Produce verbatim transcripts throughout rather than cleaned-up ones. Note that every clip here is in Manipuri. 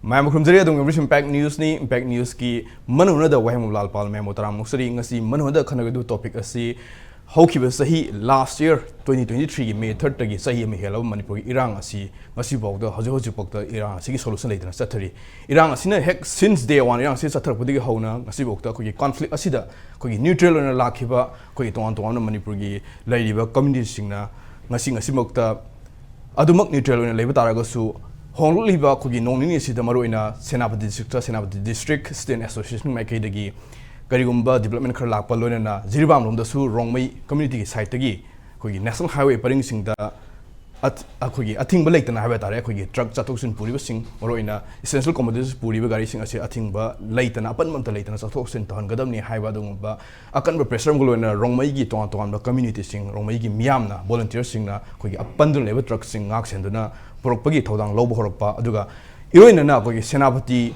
ꯃꯌꯥꯝ ꯈꯨꯔꯨꯝꯖꯔꯤ꯫ ꯑꯗꯨꯝ ꯏꯝꯄꯦꯛ ꯅ꯭ꯌꯨꯁꯅꯤ꯫ ꯏꯝꯄꯦꯛ ꯅ꯭ꯌꯨꯁꯀꯤ ꯃꯅꯨꯡꯗ ꯋꯥꯍꯦꯡꯕꯝ ꯂꯥꯜꯄꯥꯜ ꯃꯌꯥꯝꯕꯨ ꯇꯔꯥꯝꯅ ꯑꯣꯛꯆꯔꯤ꯫ ꯉꯁꯤ ꯃꯅꯨꯡꯗ ꯈꯟꯅꯒꯗꯕ ꯇꯣꯄꯤꯛ ꯑꯁꯤ ꯍꯧꯈꯤꯕ ꯆꯍꯤ, ꯂꯥꯁ ꯌꯔ ꯇ꯭ꯋꯦꯟꯇꯤ ꯇ꯭ꯋꯦꯟꯇꯤ ꯊ꯭ꯔꯤꯒꯤ ꯃꯦ ꯊꯥꯔꯠꯇꯒꯤ ꯆꯍꯤ ꯑꯃ ꯍꯦꯜꯂꯕ ꯃꯅꯤꯄꯨꯔꯒꯤ ꯏꯔꯥꯡ ꯑꯁꯤ ꯉꯁꯤꯐꯥꯎꯗ, ꯍꯧꯖꯤꯛ ꯍꯧꯖꯤꯛꯐꯥꯎꯗ ꯏꯔꯥꯡ ꯑꯁꯤꯒꯤ ꯁꯣꯂꯨꯁꯟ ꯂꯩꯇꯅ ꯆꯠꯊꯔꯤ꯫ ꯏꯔꯥꯡ ꯑꯁꯤꯅ ꯍꯦꯛ ꯁꯤꯟꯁ ꯗꯦ ꯋꯥꯟ, ꯏꯔꯥꯡ ꯑꯁꯤ ꯆꯠꯊꯔꯛꯄꯗꯒꯤ ꯍꯧꯅ ꯉꯁꯤꯐꯥꯎꯗ ꯑꯩꯈꯣꯏꯒꯤ ꯀꯣꯟꯐ꯭ꯂꯤꯛ ꯑꯁꯤꯗ ꯑꯩꯈꯣꯏꯒꯤ ꯅ꯭ꯌꯨꯇ꯭ꯔꯦꯜ ꯑꯣꯏꯅ ꯂꯥꯛꯈꯤꯕ ꯑꯩꯈꯣꯏꯒꯤ ꯇꯣꯉꯥꯟ ꯇꯣꯉꯥꯟꯕ ꯃꯅꯤꯄꯨꯔꯒꯤ ꯂꯩꯔꯤꯕ ꯀꯝꯃ꯭ꯌꯨꯅꯤꯇꯤꯁꯤꯡꯅ ꯉꯁꯤ, ꯉꯁꯤꯃꯛꯇ ꯑꯗꯨꯃꯛ ꯅ꯭ꯌꯨꯇ꯭ꯔꯦꯜ ꯑꯣꯏꯅ ꯂꯩꯕ ꯇꯥꯔꯒꯁꯨ, ꯍꯣꯡꯂꯛꯂꯤꯕ ꯑꯩꯈꯣꯏꯒꯤ ꯅꯣꯡ ꯅꯤꯅꯤ ꯑꯁꯤꯗ ꯃꯔꯨꯑꯣꯏꯅ Senapati district, Senapati district student association ꯃꯥꯏꯀꯩꯗꯒꯤ ꯀꯔꯤꯒꯨꯝꯕ ꯗꯤꯕ꯭ꯂꯞꯃꯦꯟꯠ ꯈꯔ ꯂꯥꯛꯄ, ꯂꯣꯏꯅꯅ ꯖꯤꯔꯤꯕꯥꯝ ꯂꯣꯝꯗꯁꯨ ꯔꯣꯡꯃꯩ ꯀꯝꯃ꯭ꯌꯨꯅꯤꯇꯤꯒꯤ ꯁꯥꯏꯠꯇꯒꯤ ꯑꯩꯈꯣꯏꯒꯤ ꯅꯦꯁꯅꯦꯜ ꯍꯥꯏꯋꯦ ꯄꯔꯤꯡꯁꯤꯡꯗ ꯑꯠ-, ꯑꯩꯈꯣꯏꯒꯤ ꯑꯊꯤꯡꯕ ꯂꯩꯇꯅ ꯍꯥꯏꯕ ꯇꯥꯔꯦ, ꯑꯩꯈꯣꯏꯒꯤ ꯇ꯭ꯔꯛ ꯆꯠꯊꯣꯛ ꯆꯠꯁꯤꯟ ꯄꯨꯔꯤꯕꯁꯤꯡ, ꯃꯔꯨꯑꯣꯏꯅ ꯏꯁꯦꯟꯁꯤꯌꯦꯜ ꯀꯣꯃꯣꯗꯤꯇꯤꯁ ꯄꯨꯔꯤꯕ ꯒꯥꯔꯤꯁꯤꯡ ꯑꯁꯤ ꯑꯊꯤꯡꯕ ꯂꯩꯇꯅ, ꯑꯄꯟꯕ ꯑꯝꯇ ꯂꯩꯇꯅ ꯆꯠꯊꯣꯛ ꯆꯠꯁꯤꯟ ꯇꯧꯍꯟꯒꯗꯕꯅꯤ ꯍꯥꯏꯕ ꯑꯗꯨꯒꯨꯝꯕ ꯑꯀꯟꯕ ꯄ꯭ꯔꯦꯁꯔ ꯑꯃꯒ ꯂꯣꯏꯅꯅ ꯔꯣꯡꯃꯩꯒꯤ ꯇꯣꯉꯥꯟ ꯇꯣꯉꯥꯟꯕ ꯀꯝꯃ꯭ꯌꯨꯅꯤꯇꯤꯁꯤꯡ, ꯔꯣꯡꯃꯩꯒꯤ ꯃꯤꯌꯥꯝꯅ, ꯚꯣꯂꯨꯟꯇꯤꯌꯔꯁꯤꯡꯅ ꯑꯩꯈꯣꯏꯒꯤ ꯑꯄꯟꯗꯨꯅ ꯂꯩꯕ ꯇ꯭ꯔꯛꯁꯤꯡ ꯉꯥꯛ ꯁꯦꯟꯗꯨꯅ ꯄꯨꯔꯛꯄꯒꯤ ꯊꯧꯗꯥꯡ ꯂꯧꯕ ꯍꯧꯔꯛꯄ, ꯑꯗꯨꯒ ꯏꯔꯣꯏꯅꯅ ꯑꯩꯈꯣꯏꯒꯤ ꯁꯦꯅꯥꯄꯇꯤ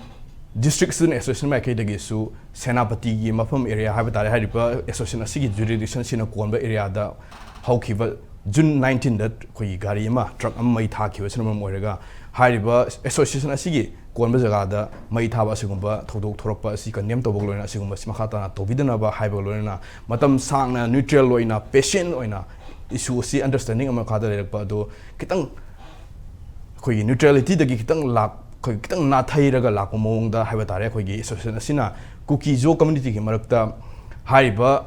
ꯗꯤꯁꯇ꯭ꯔꯤꯛ ꯁ꯭ꯇꯨꯗꯦꯟꯠ ꯑꯦꯁꯣꯁꯤꯌꯦꯁꯟ ꯃꯥꯏꯀꯩꯗꯒꯤꯁꯨ ꯁꯦꯅꯥꯄꯇꯤꯒꯤ ꯃꯐꯝ ꯑꯦꯔꯤꯌꯥ ꯍꯥꯏꯕ ꯇꯥꯔꯦ, ꯍꯥꯏꯔꯤꯕ ꯑꯦꯁꯣꯁꯤꯌꯦꯁꯟ ꯑꯁꯤꯒꯤ ꯖꯨꯔꯤꯗꯤꯛꯁꯟꯁꯤꯅ ꯀꯣꯟꯕ ꯑꯦꯔꯤꯌꯥꯗ ꯍꯧꯈꯤꯕ ꯖꯨꯟ ꯅꯥꯏꯟꯇꯤꯟꯗ ꯑꯩꯈꯣꯏꯒꯤ ꯒꯥꯔꯤ ꯑꯃ, ꯇ꯭ꯔꯛ ꯑꯃ ꯃꯩ ꯊꯥꯈꯤꯕꯁꯤꯅ ꯃꯔꯝ ꯑꯣꯏꯔꯒ, ꯍꯥꯏꯔꯤꯕ ꯑꯦꯁꯣꯁꯤꯌꯦꯁꯟ ꯑꯁꯤꯒꯤ ꯀꯣꯟꯕ ꯖꯒꯥꯗ ꯃꯩ ꯊꯥꯕ ꯑꯁꯤꯒꯨꯝꯕ ꯊꯧꯗꯣꯛ ꯊꯣꯔꯛꯄ ꯑꯁꯤ ꯀꯟꯗꯦꯝ ꯇꯧꯕꯒ ꯂꯣꯏꯅꯅ ꯑꯁꯤꯒꯨꯝꯕꯁꯤ ꯃꯈꯥ ꯇꯥꯅ ꯇꯧꯕꯤꯗꯅꯕ ꯍꯥꯏꯕꯒ ꯂꯣꯏꯅꯅ ꯃꯇꯝ ꯁꯥꯡꯅ ꯅ꯭ꯌꯨꯇ꯭ꯔꯦꯜ ꯑꯣꯏꯅ, ꯄꯦꯁꯦꯟ ꯑꯣꯏꯅ ꯏꯁꯨ ꯑꯁꯤ ꯑꯟꯗꯔꯁ꯭ꯇꯦꯟꯗꯤꯡ ꯑꯃ ꯃꯈꯥꯗ ꯂꯩꯔꯛꯄ ꯑꯗꯨ ꯈꯤꯇꯪ ꯑꯩꯈꯣꯏꯒꯤ ꯅ꯭ꯌꯨꯇ꯭ꯔꯦꯂꯤꯇꯤꯗꯒꯤ ꯈꯤꯇꯪ ꯂꯥꯛ-, ꯑꯩꯈꯣꯏ ꯈꯤꯇꯪ ꯅꯥꯊꯩꯔꯒ ꯂꯥꯛꯄ ꯃꯑꯣꯡꯗ ꯍꯥꯏꯕ ꯇꯥꯔꯦ, ꯑꯩꯈꯣꯏꯒꯤ ꯑꯦꯁꯣꯁꯤꯌꯦꯁꯟ ꯑꯁꯤꯅ ꯀꯨꯀꯤ ꯖꯣ ꯀꯝꯃ꯭ꯌꯨꯅꯤꯇꯤꯒꯤ ꯃꯔꯛꯇ ꯍꯥꯏꯔꯤꯕ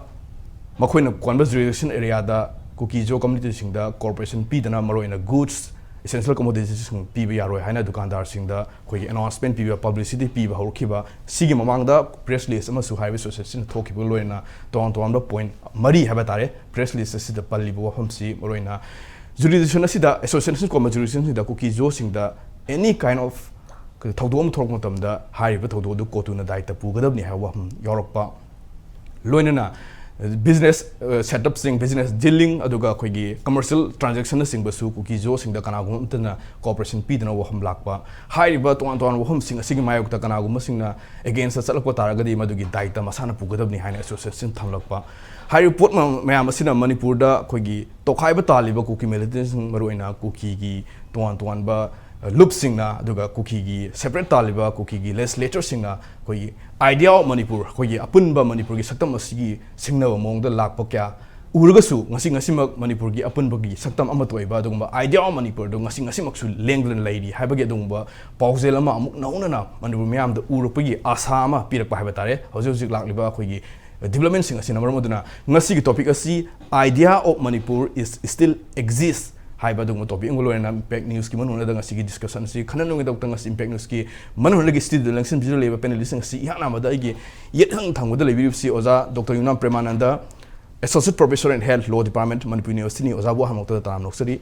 ꯃꯈꯣꯏꯅ ꯀꯣꯟꯕ ꯖꯨꯔꯤꯗꯤꯛꯁꯟ ꯑꯦꯔꯤꯌꯥꯗ ꯀꯨꯀꯤ ꯖꯣ ꯀꯝꯃ꯭ꯌꯨꯅꯤꯇꯤꯁꯤꯡꯗ ꯀꯣꯔꯄꯣꯔꯦꯁꯟ ꯄꯤꯗꯅ ꯃꯔꯨꯑꯣꯏꯅ ꯒꯨꯗꯁ, ꯏꯁꯦꯟꯁꯤꯌꯦꯜ ꯀꯃꯣꯗꯤꯇꯤꯁꯤꯡ ꯄꯤꯕ ꯌꯥꯔꯣꯏ ꯍꯥꯏꯅ ꯗꯨꯀꯥꯟꯗꯥꯔꯁꯤꯡꯗ ꯑꯩꯈꯣꯏꯒꯤ ꯑꯦꯅꯥꯎꯟꯁꯃꯦꯟꯠ ꯄꯤꯕ, ꯄꯕ꯭ꯂꯤꯁꯤꯇꯤ ꯄꯤꯕ ꯍꯧꯔꯛꯈꯤꯕ꯫ ꯁꯤꯒꯤ ꯃꯃꯥꯡꯗ ꯄ꯭ꯔꯦꯁ ꯔꯤꯂꯤꯁ ꯑꯃꯁꯨ ꯍꯥꯏꯔꯤꯕ ꯑꯦꯁꯣꯁꯤꯌꯦꯁꯟ ꯊꯣꯛꯈꯤꯕꯒ ꯂꯣꯏꯅꯅ ꯇꯣꯉꯥꯟ ꯇꯣꯉꯥꯟꯕ ꯄꯣꯏꯟꯠ ꯃꯔꯤ ꯍꯥꯏꯕ ꯇꯥꯔꯦ ꯄ꯭ꯔꯦꯁ ꯔꯤꯂꯤꯁ ꯑꯁꯤꯗ ꯄꯜꯂꯤꯕ ꯋꯥꯐꯝꯁꯤ, ꯃꯔꯨꯑꯣꯏꯅ ꯖꯨꯔꯤꯗꯤꯛꯁꯟ ꯑꯁꯤꯗ, ꯑꯦꯁꯣꯁꯤꯌꯦꯁꯟ ꯀꯣꯟꯕ ꯖꯨꯔꯤꯗꯤꯛꯁꯟꯁꯤꯗ ꯀꯨꯀꯤ ꯖꯣꯁꯤꯡꯗ ꯑꯦꯅꯤ ꯀꯥꯏꯟ ꯑꯣꯐ ꯊꯧꯗꯣꯛ ꯑꯃ ꯊꯣꯛꯂꯛꯄ ꯃꯇꯝꯗ ꯍꯥꯏꯔꯤꯕ ꯊꯧꯗꯣꯛ ꯑꯗꯨ ꯀꯣꯇꯨꯅ ꯗꯥꯏꯇ ꯄꯨꯒꯗꯕꯅꯤ ꯍꯥꯏꯕ ꯋꯥꯐꯝ ꯌꯥꯎꯔꯛꯄ, ꯂꯣꯏꯅꯅ ꯕꯤꯖꯤꯅꯦꯁ ꯁꯦꯠꯑꯞꯁꯤꯡ, ꯕꯤꯖꯤꯅꯦꯁ ꯗꯤꯂꯤꯡ, ꯑꯗꯨꯒ ꯑꯩꯈꯣꯏꯒꯤ ꯀꯃꯔꯁꯤꯌꯦꯜ ꯇ꯭ꯔꯥꯟꯖꯦꯛꯁꯟꯅꯆꯤꯡꯕꯁꯨ ꯀꯨꯀꯤ ꯖꯣꯁꯤꯡꯗ ꯀꯅꯥꯒꯨꯝꯕ ꯑꯃꯠꯇꯅ ꯀꯣꯑꯣꯄꯔꯦꯁꯟ ꯄꯤꯗꯅꯕ ꯋꯥꯐꯝ ꯂꯥꯛꯄ꯫ ꯍꯥꯏꯔꯤꯕ ꯇꯣꯉꯥꯟ ꯇꯣꯉꯥꯟꯕ ꯋꯥꯐꯝꯁꯤꯡ ꯑꯁꯤꯒꯤ ꯃꯥꯌꯣꯛꯇ ꯀꯅꯥꯒꯨꯝꯕꯁꯤꯡꯅ ꯑꯦꯒꯦꯟꯁꯇ ꯆꯠꯂꯛꯄ ꯇꯥꯔꯒꯗꯤ ꯃꯗꯨꯒꯤ ꯗꯥꯏꯇ ꯃꯁꯥꯅ ꯄꯨꯒꯗꯕꯅꯤ ꯍꯥꯏꯅ ꯑꯦꯁꯣꯁꯤꯌꯦꯁꯟ ꯊꯝꯂꯛꯄ꯫ ꯍꯥꯏꯔꯤꯕ ꯄꯣꯠ ꯃ-, ꯃꯌꯥꯝ ꯑꯁꯤꯅ ꯃꯅꯤꯄꯨꯔꯗ ꯑꯩꯈꯣꯏꯒꯤ ꯇꯣꯈꯥꯏꯕ ꯇꯥꯜꯂꯤꯕ ꯀꯨꯀꯤ ꯃꯤꯂꯤꯇꯦꯟꯠꯁꯤꯡ, ꯃꯔꯨꯑꯣꯏꯅ ꯀꯨꯀꯤꯒꯤ ꯇꯣꯉꯥꯟ ꯇꯣꯉꯥꯟꯕ ꯂꯨꯞꯁꯤꯡꯅ ꯑꯗꯨꯒ ꯀꯨꯀꯤꯒꯤ ꯁꯦꯄꯔꯦꯠ ꯇꯥꯜꯂꯤꯕ ꯀꯨꯀꯤꯒꯤ ꯂꯦꯖꯤꯁꯂꯦꯇꯔꯁꯤꯡꯅ ꯑꯩꯈꯣꯏꯒꯤ ꯑꯥꯏꯗꯤꯌꯥ ꯑꯣꯐ ꯃꯅꯤꯄꯨꯔ, ꯑꯩꯈꯣꯏꯒꯤ ꯑꯄꯨꯟꯕ ꯃꯅꯤꯄꯨꯔꯒꯤ ꯁꯛꯇꯝ ꯑꯁꯤꯒꯤ ꯁꯤꯡꯅꯕ ꯃꯑꯣꯡꯗ ꯂꯥꯛꯄ ꯀꯌꯥ ꯎꯔꯒꯁꯨ, ꯉꯁꯤ ꯉꯁꯤꯃꯛ ꯃꯅꯤꯄꯨꯔꯒꯤ ꯑꯄꯨꯟꯕꯒꯤ ꯁꯛꯇꯝ ꯑꯃꯠꯇ ꯑꯣꯏꯕ ꯑꯗꯨꯒꯨꯝꯕ ꯑꯥꯏꯗꯤꯌꯥ ꯑꯣꯐ ꯃꯅꯤꯄꯨꯔ ꯑꯗꯨ ꯉꯁꯤ ꯉꯁꯤꯃꯛꯁꯨ ꯂꯦꯡꯗꯅ ꯂꯩꯔꯤ ꯍꯥꯏꯕꯒꯤ ꯑꯗꯨꯒꯨꯝꯕ ꯄꯥꯎꯖꯦꯜ ꯑꯃ ꯑꯃꯨꯛ ꯅꯧꯅꯅ ꯃꯅꯤꯄꯨꯔ ꯃꯤꯌꯥꯝꯗ ꯎꯔꯛꯄꯒꯤ ꯑꯥꯁꯥ ꯑꯃ ꯄꯤꯔꯛꯄ ꯍꯥꯏꯕ ꯇꯥꯔꯦ꯫ ꯍꯧꯖꯤꯛ ꯍꯧꯖꯤꯛ ꯂꯥꯛꯂꯤꯕ ꯑꯩꯈꯣꯏꯒꯤ ꯗꯤꯕ꯭ꯂꯞꯃꯦꯟꯁꯤꯡ ꯑꯁꯤꯅ ꯃꯔꯝ ꯑꯣꯏꯗꯨꯅ ꯉꯁꯤꯒꯤ ꯇꯣꯄꯤꯛ ꯑꯁꯤ "Idea of Manipur is still exist" ꯍꯥꯏꯕ ꯑꯗꯨꯒꯨꯝꯕ ꯇꯣꯄꯤꯛ ꯑꯃꯒ ꯂꯣꯏꯅꯅ ꯏꯝꯄꯦꯛ ꯅ꯭ꯌꯨꯁꯀꯤ ꯃꯅꯨꯡ ꯍꯨꯠꯅꯗ ꯉꯁꯤꯒꯤ ꯗꯤꯁꯀꯁꯟ ꯑꯁꯤ ꯈꯟꯅꯅꯕꯒꯤꯗꯃꯛꯇ ꯉꯁꯤ ꯏꯝꯄꯦꯛ ꯅ꯭ꯌꯨꯁꯀꯤ ꯃꯅꯨꯡ ꯍꯨꯠꯅꯒꯤ ꯁ꯭ꯇꯨꯗꯤꯑꯣꯗ ꯂꯦꯡꯁꯤꯟꯕꯤꯗꯨꯅ ꯂꯩꯕ ꯄꯦꯅꯦꯂꯤꯁꯁꯤꯡ ꯑꯁꯤ ꯏꯍꯥꯟ ꯍꯥꯟꯕꯗ ꯑꯩꯒꯤ ꯌꯦꯠ ꯊꯪ ꯊꯪꯕꯗ ꯂꯩꯕꯤꯔꯤꯕꯁꯤ ꯑꯣꯖꯥ doctor Yumnam Premananda, Associate Professor in Health, Law Department, Manipur University ꯅꯤ꯫ ꯑꯣꯖꯥꯕꯨ ꯑꯍꯥꯟꯕ ꯃꯛꯇꯗ ꯇꯔꯥꯝꯅ ꯑꯣꯛꯆꯔꯤ꯫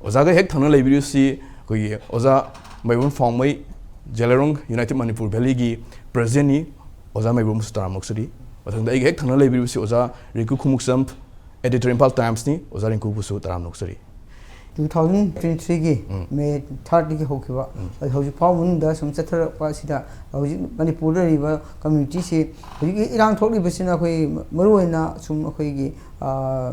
ꯑꯣꯖꯥꯒ ꯍꯦꯛ ꯊꯪꯅ ꯂꯩꯕꯤꯔꯤꯕꯁꯤ ꯑꯩꯈꯣꯏꯒꯤ ꯑꯣꯖꯥ ꯃꯥꯏꯕꯝ ꯐꯥꯎꯃꯩ, ꯖꯦꯂꯔꯣꯡ United Manipur Valley ꯒꯤ President ꯅꯤ꯫ ꯑꯣꯖꯥ ꯃꯥꯏꯕꯝꯕꯨꯁꯨ ꯇꯔꯥꯝꯅ ꯑꯣꯛꯆꯔꯤ꯫ ꯃꯊꯪꯗ ꯑꯩꯒ ꯍꯦꯛ ꯊꯪꯅ ꯂꯩꯕꯤꯔꯤꯕꯁꯤ ꯑꯣꯖꯥ ꯔꯤꯡꯀꯨ ꯈꯨꯃꯨꯛꯆꯝ, Editor Imphal Times ꯅꯤ꯫ ꯑꯣꯖꯥ ꯔꯤꯡꯀꯨꯕꯨꯁꯨ ꯇꯔꯥꯝꯅ ꯑꯣꯛꯆꯔꯤ꯫ Two thousand twenty three ꯒꯤ ꯎꯝ꯫ May third ꯗꯒꯤ ꯍꯧꯈꯤꯕ, ꯎꯝ꯫ ꯑꯗꯨ ꯍꯧꯖꯤꯛ ꯐꯥꯎꯕ ꯃꯅꯨꯡꯗ ꯁꯨꯝ ꯆꯠꯊꯔꯛꯄ ꯑꯁꯤꯗ ꯍꯧꯖꯤꯛ ꯃꯅꯤꯄꯨꯔꯗ ꯂꯩꯔꯤꯕ community ꯁꯤ, ꯍꯧꯖꯤꯛꯀꯤ ꯏꯔꯥꯡ ꯊꯣꯛꯂꯤꯕꯁꯤꯅ ꯑꯩꯈꯣꯏ ꯃꯔꯨꯑꯣꯏꯅ ꯁꯨꯝ ꯑꯩꯈꯣꯏꯒꯤ, ꯑꯥ,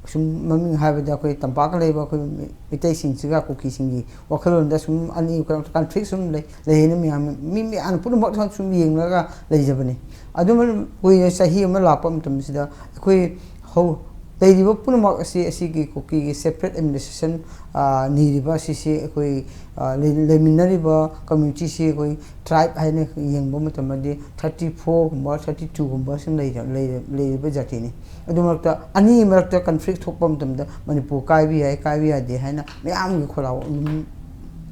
ꯁꯨꯝ ꯃꯃꯤꯡ ꯍꯥꯏꯕꯗ ꯑꯩꯈꯣꯏ ꯇꯝꯄꯥꯛꯇ ꯂꯩꯕ ꯑꯩꯈꯣꯏ ꯃꯤ-, ꯃꯩꯇꯩꯁꯤꯡꯁꯤꯒ ꯀꯨꯀꯤꯁꯤꯡꯒꯤ ꯋꯥꯈꯜꯂꯣꯟꯗ ꯁꯨꯝ ꯑꯅꯤ conflict ꯁꯨꯝ ꯂꯩ, ꯂꯩꯌꯦꯅ ꯃꯌꯥꯝ, ꯃꯤ ꯃꯌꯥꯝ ꯄꯨꯝꯅꯃꯛ ꯁꯨꯝ ꯌꯦꯡꯂꯒ ꯂꯩꯖꯕꯅꯤ꯫ ꯑꯗꯨꯝ ꯀꯨꯏꯅ ꯆꯍꯤ ꯑꯃ ꯂꯥꯛꯄ ꯃꯇꯝꯁꯤꯗ ꯑꯩꯈꯣꯏ ꯍꯧ-, ꯂꯩꯔꯤꯕ ꯄꯨꯝꯅꯃꯛ ꯑꯁꯤ ꯑꯁꯤꯒꯤ ꯀꯨꯀꯤꯒꯤ separate administration, ꯑꯥ, ꯅꯤꯔꯤꯕ ꯑꯁꯤꯁꯤ ꯑꯩꯈꯣꯏ, ꯑꯥ, ꯂꯩ-, ꯂꯩꯃꯤꯟꯅꯔꯤꯕ community ꯁꯤ ꯑꯩꯈꯣꯏ tribe ꯍꯥꯏꯅ ꯌꯦꯡꯕ ꯃꯇꯝꯗꯗꯤ thirty four ꯒꯨꯝꯕ, thirty two ꯒꯨꯝꯕ ꯁꯨꯝ ꯂꯩꯔ-, ꯂꯩꯔ-, ꯂꯩꯔꯤꯕ ꯖꯥꯇꯤꯅꯤ꯫ ꯑꯗꯨ ꯃꯔꯛꯇ, ꯑꯅꯤ ꯃꯔꯛꯇ conflict ꯊꯣꯛꯄ ꯃꯇꯝꯗ ꯃꯅꯤꯄꯨꯔ ꯀꯥꯏꯕ ꯌꯥꯏ, ꯀꯥꯏꯕ ꯌꯥꯗꯦ ꯍꯥꯏꯅ ꯃꯌꯥꯝꯒꯤ ꯈꯣꯜꯂꯥꯎ ꯑꯗꯨꯝ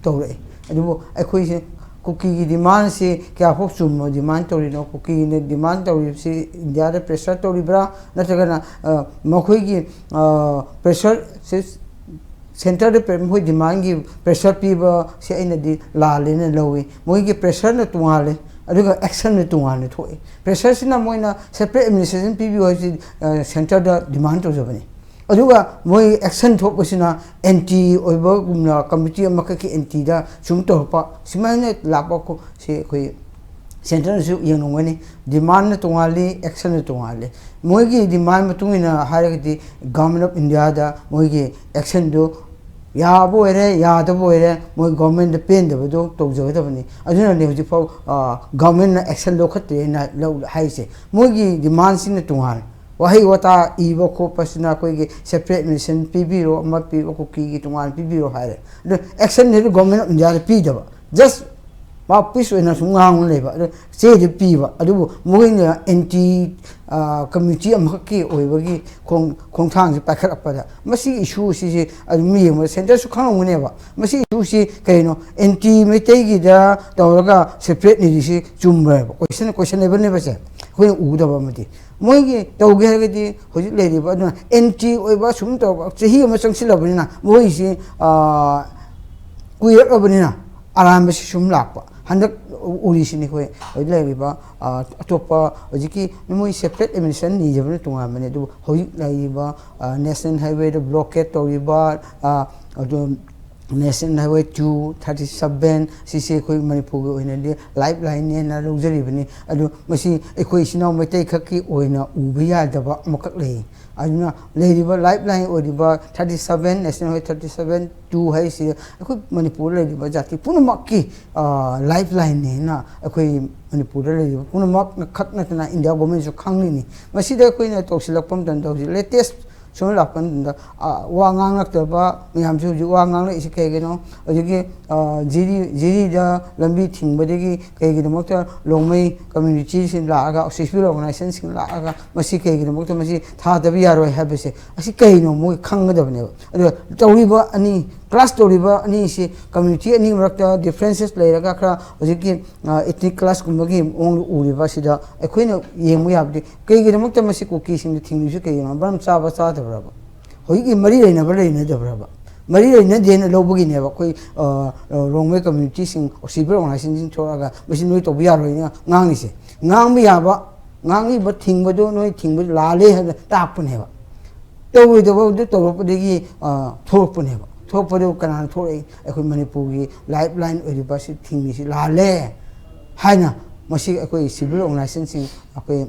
ꯇꯧꯔꯛꯑꯦ꯫ ꯑꯗꯨꯕꯨ ꯑꯩꯈꯣꯏꯁꯦ ꯀꯨꯀꯤꯒꯤ demand ꯁꯤ ꯀꯌꯥꯐꯥꯎ ꯆꯨꯝꯅ demand ꯇꯧꯔꯤꯅꯣ? ꯀꯨꯀꯤꯅ demand ꯇꯧꯔꯤꯕꯁꯤ ꯏꯟꯗꯤꯌꯥꯗ pressure ꯇꯧꯔꯤꯕ꯭ꯔꯥ? ꯅꯠꯇ꯭ꯔꯒꯅ, ꯑ, ꯃꯈꯣꯏꯒꯤ, ꯑ, pressure ꯁꯤ centre ꯗ ꯄꯦ-, ꯃꯈꯣꯏ demand ꯒꯤ pressure ꯄꯤꯕ ꯁꯤ ꯑꯩꯅꯗꯤ ꯂꯥꯜꯂꯦꯅ ꯂꯧꯏ꯫ ꯃꯣꯏꯒꯤ pressure ꯅ ꯇꯣꯉꯥꯜꯂꯦ, ꯑꯗꯨꯒ action ꯅ ꯇꯣꯉꯥꯟꯅ ꯊꯣꯛꯑꯦ꯫ Pressure ꯁꯤꯅ ꯃꯣꯏꯅ separate administration ꯄꯤꯕꯤꯌꯨ ꯍꯥꯏꯁꯤ, ꯑ, centre ꯗ demand ꯇꯧꯖꯕꯅꯤ꯫ ꯑꯗꯨꯒ ꯃꯣꯏ action ꯊꯣꯛꯄꯁꯤꯅ anti ꯑꯣꯏꯕꯒꯨꯝꯅ committee ꯑꯃꯈꯛꯀꯤ anti ꯗ ꯁꯨꯝ ꯇꯧꯔꯛꯄ, ꯁꯨꯃꯥꯏꯅ ꯂꯥꯛꯄ ꯈꯣ-, ꯁꯤ ꯑꯩꯈꯣꯏ centre ꯅꯁꯨ ꯌꯦꯡꯂꯝꯒꯅꯤ꯫ Demand ꯅ ꯇꯣꯉꯥꯜꯂꯤ, action ꯅ ꯇꯣꯉꯥꯜꯂꯤ꯫ ꯃꯣꯏꯒꯤ demand ꯃꯇꯨꯡ ꯏꯟꯅ ꯍꯥꯏꯔꯒꯗꯤ Government of India ꯗ ꯃꯣꯏꯒꯤ action ꯗꯨ ꯌꯥꯕ ꯑꯣꯏꯔꯦ, ꯌꯥꯗꯕ ꯑꯣꯏꯔꯦ, ꯃꯣꯏ ꯒꯣꯔꯃꯦꯟꯗ ꯄꯦꯟꯗꯕꯗꯣ ꯇꯧꯖꯒꯗꯕꯅꯤ꯫ ꯑꯗꯨꯅꯅꯦ ꯍꯧꯖꯤꯛꯐꯥꯎ ꯒꯣꯔꯃꯦꯟꯅ ꯑꯦꯛꯁꯟ ꯂꯧꯈꯠꯇ꯭ꯔꯦꯅ ꯂꯧ ꯍꯥꯏꯔꯤꯁꯦ꯫ ꯃꯣꯏꯒꯤ ꯗꯤꯃꯥꯟꯁꯤꯅ ꯇꯣꯉꯥꯟ, ꯋꯥꯍꯩ ꯋꯥꯇꯥ ꯏꯕ ꯈꯣꯠꯄꯁꯤꯅ ꯑꯩꯈꯣꯏꯒꯤ ꯁꯦꯄꯔꯦꯠ ꯃꯤꯁꯟ ꯄꯤꯕꯤꯔꯣ, ꯑꯃ ꯄꯤꯕ, ꯀꯨꯀꯤꯒꯤ ꯇꯣꯉꯥꯟ ꯄꯤꯕꯤꯔꯣ ꯍꯥꯏꯔꯦ꯫ ꯑꯗꯣ ꯑꯦꯛꯁꯟꯁꯤꯗꯤ ꯒꯣꯔꯃꯦꯟ ꯑꯣꯐ ꯏꯟꯗꯤꯌꯥꯗ ꯄꯤꯗꯕ, ꯖꯁ ꯃꯥ ꯄꯤꯁ ꯑꯣꯏꯅ ꯁꯨꯝ ꯉꯥꯡꯉ ꯂꯩꯕ꯫ ꯑꯗꯣ ꯆꯦꯗꯤ ꯄꯤꯕ, ꯑꯗꯨꯕꯨ ꯃꯣꯏꯅ ꯑꯦꯟꯇꯤ ꯀꯝꯃ꯭ꯌꯨꯅꯤꯇꯤ ꯑꯃꯈꯛꯀꯤ ꯑꯣꯏꯕꯒꯤ ꯈꯣꯡ ꯈꯣꯡꯊꯥꯡꯁꯦ ꯄꯥꯏꯈꯠꯂꯛꯄꯗ, ꯃꯁꯤꯒꯤ ꯏꯁꯨ ꯑꯁꯤꯁꯦ ꯑꯗꯨꯝ ꯌꯦꯡꯕꯗ ꯁꯦꯟꯇꯔꯁꯨ ꯈꯪꯉꯝꯒꯅꯦꯕ꯫ ꯃꯁꯤ ꯏꯁꯨꯁꯤ ꯀꯩꯅꯣ, ꯑꯦꯟꯇꯤ ꯃꯩꯇꯩꯒꯤꯗ ꯇꯧꯔꯒ ꯁꯦꯄꯔꯦꯠ ꯅꯤꯔꯤꯁꯤ ꯆꯨꯝꯕ꯭ꯔꯦꯕ? ꯀꯣꯏꯁꯟ ꯀꯣꯏꯁꯟꯅꯦꯕꯜꯅꯦꯕꯁꯦ, ꯑꯩꯈꯣꯏꯅ ꯎꯗꯕ ꯑꯃꯗꯤ꯫ ꯃꯣꯏꯒꯤ ꯇꯧꯒꯦ ꯍꯥꯏꯔꯒꯗꯤ ꯍꯧꯖꯤꯛ ꯂꯩꯔꯤꯕ ꯑꯗꯨꯅ ꯑꯦꯟꯇꯤ ꯑꯣꯏꯕ ꯁꯨꯝ ꯇꯧꯕ ꯆꯍꯤ ꯑꯃ ꯆꯪꯁꯤꯜꯂꯕꯅꯤꯅ ꯃꯣꯏꯁꯤ, ꯑꯥ, ꯀꯨꯏꯔꯛꯂꯕꯅꯤꯅ ꯑꯔꯥꯟꯕꯁꯤ ꯁꯨꯝ ꯂꯥꯛꯄ꯫ ꯍꯟꯗꯛ ꯎꯔꯤꯁꯤꯅꯤ ꯑꯩꯈꯣꯏ ꯍꯧꯖꯤꯛ ꯂꯩꯔꯤꯕ, ꯑꯥ, ꯑꯇꯣꯞꯄ ꯍꯧꯖꯤꯛꯀꯤ ꯃꯣꯏ ꯁꯦꯄꯔꯦꯠ ꯑꯦꯗꯃꯤꯅꯤꯁꯇ꯭ꯔꯦꯁꯟ ꯅꯤꯖꯕꯅ ꯇꯣꯉꯥꯟꯕꯅꯤ, ꯑꯗꯨꯕꯨ ꯍꯧꯖꯤꯛ ꯂꯩꯔꯤꯕ, ꯑꯥ, ꯅꯦꯁꯅꯦꯜ ꯍꯥꯏꯋꯦꯗ ꯕ꯭ꯂꯣꯀꯦꯠ ꯇꯧꯔꯤꯕ, ꯑꯥ, ꯑꯗꯨ national highway two thirty seven ꯁꯤꯁꯦ ꯑꯩꯈꯣꯏ ꯃꯅꯤꯄꯨꯔꯒꯤ ꯑꯣꯏꯅꯗꯤ ꯂꯥꯏꯐ ꯂꯥꯏꯟꯅꯦꯅ ꯂꯧꯖꯔꯤꯕꯅꯤ꯫ ꯑꯗꯨ ꯃꯁꯤ ꯑꯩꯈꯣꯏ ꯏꯆꯤꯟ ꯏꯅꯥꯎ ꯃꯩꯇꯩ ꯈꯛꯀꯤ ꯑꯣꯏꯅ ꯎꯕ ꯌꯥꯗꯕ ꯑꯃꯈꯛ ꯂꯩ꯫ ꯑꯗꯨꯅ ꯂꯩꯔꯤꯕ ꯂꯥꯏꯐ ꯂꯥꯏꯟ ꯑꯣꯏꯔꯤꯕ thirty seven, national highway thirty seven two ꯍꯥꯏꯁꯤ ꯑꯩꯈꯣꯏ ꯃꯅꯤꯄꯨꯔꯗ ꯂꯩꯔꯤꯕ ꯖꯥꯇꯤ ꯄꯨꯝꯅꯃꯛꯀꯤ, ꯑ, ꯂꯥꯏꯐ ꯂꯥꯏꯟꯅꯦꯅ ꯑꯩꯈꯣꯏ ꯃꯅꯤꯄꯨꯔꯗ ꯂꯩꯔꯤꯕ ꯄꯨꯝꯅꯃꯛꯅ ꯈꯛ ꯅꯠꯇꯅ ꯏꯟꯗꯤꯌꯥ ꯒꯣꯔꯃꯦꯟꯁꯨ ꯈꯪꯂꯤꯅꯤ꯫ ꯃꯁꯤꯗ ꯑꯩꯈꯣꯏꯅ ꯇꯧꯁꯤꯜꯂꯛꯄ ꯃꯇꯝꯗ ꯍꯧꯖꯤꯛ ꯂꯦꯇꯦꯁ ꯁꯨꯝ ꯂꯥꯛꯄ ꯃꯇꯝꯗ, ꯑ, ꯋꯥ ꯉꯥꯡꯂꯛꯇꯕ ꯃꯌꯥꯝꯁꯨ ꯍꯧꯖꯤꯛ ꯋꯥ ꯉꯥꯡꯂꯛꯏꯁꯤ ꯀꯩꯒꯤꯅꯣ? ꯍꯧꯖꯤꯛꯀꯤ, ꯑ, ꯖꯤꯔꯤ, ꯖꯤꯔꯤꯗ ꯂꯝꯕꯤ ꯊꯤꯡꯕꯗꯒꯤ ꯀꯩꯒꯤꯗꯃꯛꯇ ꯔꯣꯡꯃꯩ ꯀꯝꯃ꯭ꯌꯨꯅꯤꯇꯤꯁꯤꯡ ꯂꯥꯛꯑꯒ, ꯁꯤꯚꯤꯜ ꯑꯣꯔꯒꯅꯥꯏꯖꯦꯁꯟꯁꯤꯡ ꯂꯥꯛꯑꯒ ꯃꯁꯤ ꯀꯩꯒꯤꯗꯃꯛꯇ ꯃꯁꯤ ꯊꯥꯗꯕ ꯌꯥꯔꯣꯏ ꯍꯥꯏꯕꯁꯦ, ꯑꯁꯤ ꯀꯩꯅꯣ ꯃꯣꯏ ꯈꯪꯒꯗꯕꯅꯦꯕ꯫ ꯑꯗꯨꯒ ꯇꯧꯔꯤꯕ ꯑꯅꯤ, ꯀ꯭ꯂꯥꯁ ꯇꯧꯔꯤꯕ ꯑꯅꯤꯁꯤ ꯀꯝꯃ꯭ꯌꯨꯅꯤꯇꯤ ꯑꯅꯤ ꯃꯔꯛꯇ ꯗꯤꯐ꯭ꯔꯦꯟꯁꯦꯁ ꯂꯩꯔꯒ ꯈꯔ ꯍꯧꯖꯤꯛꯀꯤ, ꯑ, ꯏꯊꯅꯤꯛ ꯀ꯭ꯂꯥꯁꯀꯨꯝꯕꯒꯤ ꯃꯑꯣꯡꯗ ꯎꯔꯤꯕ ꯑꯁꯤꯗ ꯑꯩꯈꯣꯏꯅ ꯌꯦꯡꯕ ꯌꯥꯕꯗꯤ ꯀꯩꯒꯤꯗꯃꯛꯇ ꯃꯁꯤ ꯀꯨꯀꯤꯁꯤꯡꯗ ꯊꯤꯡꯂꯤꯁꯤ ꯀꯩꯒꯤꯅꯣ? ꯃꯔꯝ ꯆꯥꯕ ꯆꯥꯗꯕ꯭ꯔꯕ? ꯍꯧꯖꯤꯛꯀꯤ ꯃꯔꯤ ꯂꯩꯅꯕ ꯂꯩꯅꯗꯕ꯭ꯔꯕ? ꯃꯔꯤ ꯂꯩꯅꯗꯦꯅ ꯂꯧꯕꯒꯤꯅꯦꯕ ꯑꯩꯈꯣꯏ, ꯑ, ꯑ, ꯔꯣꯡꯃꯩ ꯀꯝꯃ꯭ꯌꯨꯅꯤꯇꯤꯁꯤꯡ, ꯁꯤꯚꯤꯜ ꯑꯣꯔꯒꯅꯥꯏꯖꯦꯁꯟꯁꯤꯡ ꯊꯣꯛꯂꯛꯑꯒ ꯃꯁꯤ ꯅꯣꯏ ꯇꯧꯕ ꯌꯥꯔꯣꯏꯅ ꯉꯥꯡꯉꯤꯁꯦ꯫ ꯉꯥꯡꯕ ꯌꯥꯕ, ꯉꯥꯡꯉꯤꯕ ꯊꯤꯡꯕꯗꯣ ꯅꯣꯏ ꯊꯤꯡꯕꯗꯣ ꯂꯥꯜꯂꯦ ꯍꯥꯏꯅ ꯇꯥꯛꯄꯅꯦꯕ꯫ ꯇꯧꯔꯣꯏꯗꯕꯗꯨ ꯇꯧꯔꯛꯄꯗꯒꯤ, ꯑ, ꯊꯣꯛꯂꯛꯄꯅꯦꯕ꯫ ꯊꯣꯛꯂꯛꯄꯗꯨ ꯀꯅꯥꯅ ꯊꯣꯛꯂꯛꯏ? ꯑꯩꯈꯣꯏ ꯃꯅꯤꯄꯨꯔꯒꯤ ꯂꯥꯏꯐ ꯂꯥꯏꯟ ꯑꯣꯏꯔꯤꯕ ꯁꯤ ꯊꯤꯡꯉꯤꯁꯤ ꯂꯥꯜꯂꯦ ꯍꯥꯏꯅ ꯃꯁꯤ ꯑꯩꯈꯣꯏ ꯁꯤꯚꯤꯜ ꯑꯣꯔꯒꯅꯥꯏꯖꯦꯁꯟꯁꯤꯡ, ꯑꯩꯈꯣꯏ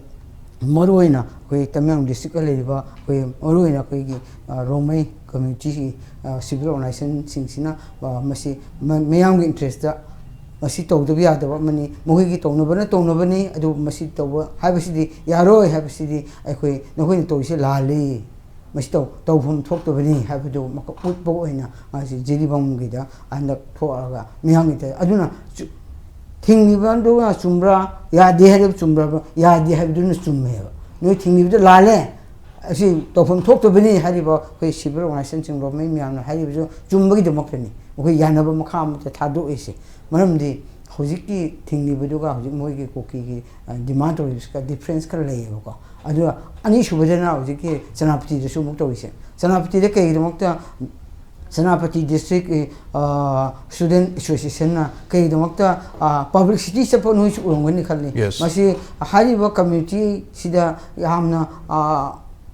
ꯃꯔꯨꯑꯣꯏꯅ ꯑꯩꯈꯣꯏ ꯇꯃꯦꯡꯂꯣꯡ ꯗꯤꯁꯇ꯭ꯔꯤꯛꯇ ꯂꯩꯔꯤꯕ ꯑꯩꯈꯣꯏ ꯃꯔꯨꯑꯣꯏꯅ ꯑꯩꯈꯣꯏꯒꯤ ꯔꯣꯡꯃꯩ ꯀꯝꯃ꯭ꯌꯨꯅꯤꯇꯤꯒꯤ ꯁꯤꯚꯤꯜ ꯑꯣꯔꯒꯅꯥꯏꯖꯦꯁꯟꯁꯤꯡꯁꯤꯅ ꯃꯁꯤ ꯃꯤꯌꯥꯝꯒꯤ ꯏꯟꯇꯔꯦꯁꯇ ꯃꯁꯤ ꯇꯧꯗꯕ ꯌꯥꯗꯕ ꯑꯃꯅꯤ꯫ ꯃꯈꯣꯏꯒꯤ ꯇꯧꯅꯕꯅ ꯇꯧꯅꯕꯅꯤ, ꯑꯗꯨꯕꯨ ꯃꯁꯤ ꯇꯧꯕ ꯍꯥꯏꯕꯁꯤꯗꯤ ꯌꯥꯔꯣꯏ ꯍꯥꯏꯕꯁꯤꯗꯤ ꯑꯩꯈꯣꯏ ꯅꯈꯣꯏꯅ ꯇꯧꯔꯤꯁꯦ ꯂꯥꯜꯂꯤ, ꯃꯁꯤ ꯇꯧ ꯇꯧꯐꯝ ꯊꯣꯛꯇꯕꯅꯤ ꯍꯥꯏꯕꯗꯨ ꯎꯠꯄ ꯑꯣꯏꯅ ꯃꯥꯁꯤ ꯖꯤꯔꯤꯕꯥꯝꯒꯤꯗ ꯍꯟꯗꯛ ꯊꯣꯛꯑꯒ ꯃꯤꯌꯥꯝꯒꯤ ꯑꯗꯨꯅ ꯊꯤꯡꯉꯤꯕꯗꯨꯅ ꯆꯨꯝꯕ꯭ꯔꯥ, ꯌꯥꯗꯦ ꯍꯥꯏꯔꯤꯕ ꯆꯨꯝꯕ꯭ꯔꯥ? ꯌꯥꯗꯦ ꯍꯥꯏꯕꯗꯨꯅ ꯆꯨꯝꯃꯦꯕ꯫ ꯅꯣꯏ ꯊꯤꯡꯉꯤꯕꯗꯨ ꯂꯥꯜꯂꯦ, ꯑꯁꯤ ꯇꯧꯐꯝ ꯊꯣꯛꯇꯕꯅꯤ ꯍꯥꯏꯔꯤꯕ ꯑꯩꯈꯣꯏ ꯁꯤꯚꯤꯜ ꯑꯣꯔꯒꯅꯥꯏꯖꯦꯁꯟꯁꯤꯡ, ꯒꯣꯔꯃꯦꯟ ꯃꯌꯥꯝꯅ ꯍꯥꯏꯔꯤꯕꯁꯨ ꯆꯨꯝꯕꯒꯤꯗꯃꯛꯇꯅꯤ꯫ ꯑꯩꯈꯣꯏ ꯌꯥꯅꯕ ꯃꯈꯥ ꯑꯃꯠꯇ ꯊꯥꯗꯣꯛꯏꯁꯦ꯫ ꯃꯔꯝꯗꯤ ꯍꯧꯖꯤꯛꯀꯤ ꯊꯤꯡꯉꯤꯕꯗꯨꯒ ꯍꯧꯖꯤꯛ ꯃꯣꯏꯒꯤ ꯀꯨꯀꯤꯒꯤ ꯗꯤꯃꯥꯟ ꯇꯧꯔꯤꯕꯁꯤꯒ ꯗꯤꯐ꯭ꯔꯦꯟꯁ ꯈꯔ ꯂꯩꯌꯦꯕꯀꯣ꯫ ꯑꯗꯨꯒ ꯑꯅꯤꯁꯨꯕꯗꯅ ꯍꯧꯖꯤꯛꯀꯤ ꯁꯦꯅꯥꯄꯇꯤꯗꯁꯨ ꯑꯃꯨꯛ ꯇꯧꯔꯤꯁꯦ꯫ ꯁꯦꯅꯥꯄꯇꯤꯗ ꯀꯩꯒꯤꯗꯃꯛꯇ ꯁꯦꯅꯥꯄꯇꯤ ꯗꯤꯁꯇ꯭ꯔꯤꯛ ꯁ꯭ꯇꯨꯗꯦꯟ ꯑꯦꯁꯣꯁꯤꯌꯦꯁꯟꯅ ꯀꯩꯒꯤꯗꯃꯛꯇ ꯄꯕ꯭ꯂꯤꯁꯤꯇꯤ ꯆꯠꯄ ꯅꯣꯏꯁꯨ ꯎꯔꯝꯒꯅꯤ ꯈꯜꯂꯤ꯫ Yes. ꯃꯁꯤ ꯍꯥꯏꯔꯤꯕ ꯀꯝꯃ꯭ꯌꯨꯅꯤꯇꯤꯁꯤꯗ ꯌꯥꯝꯅ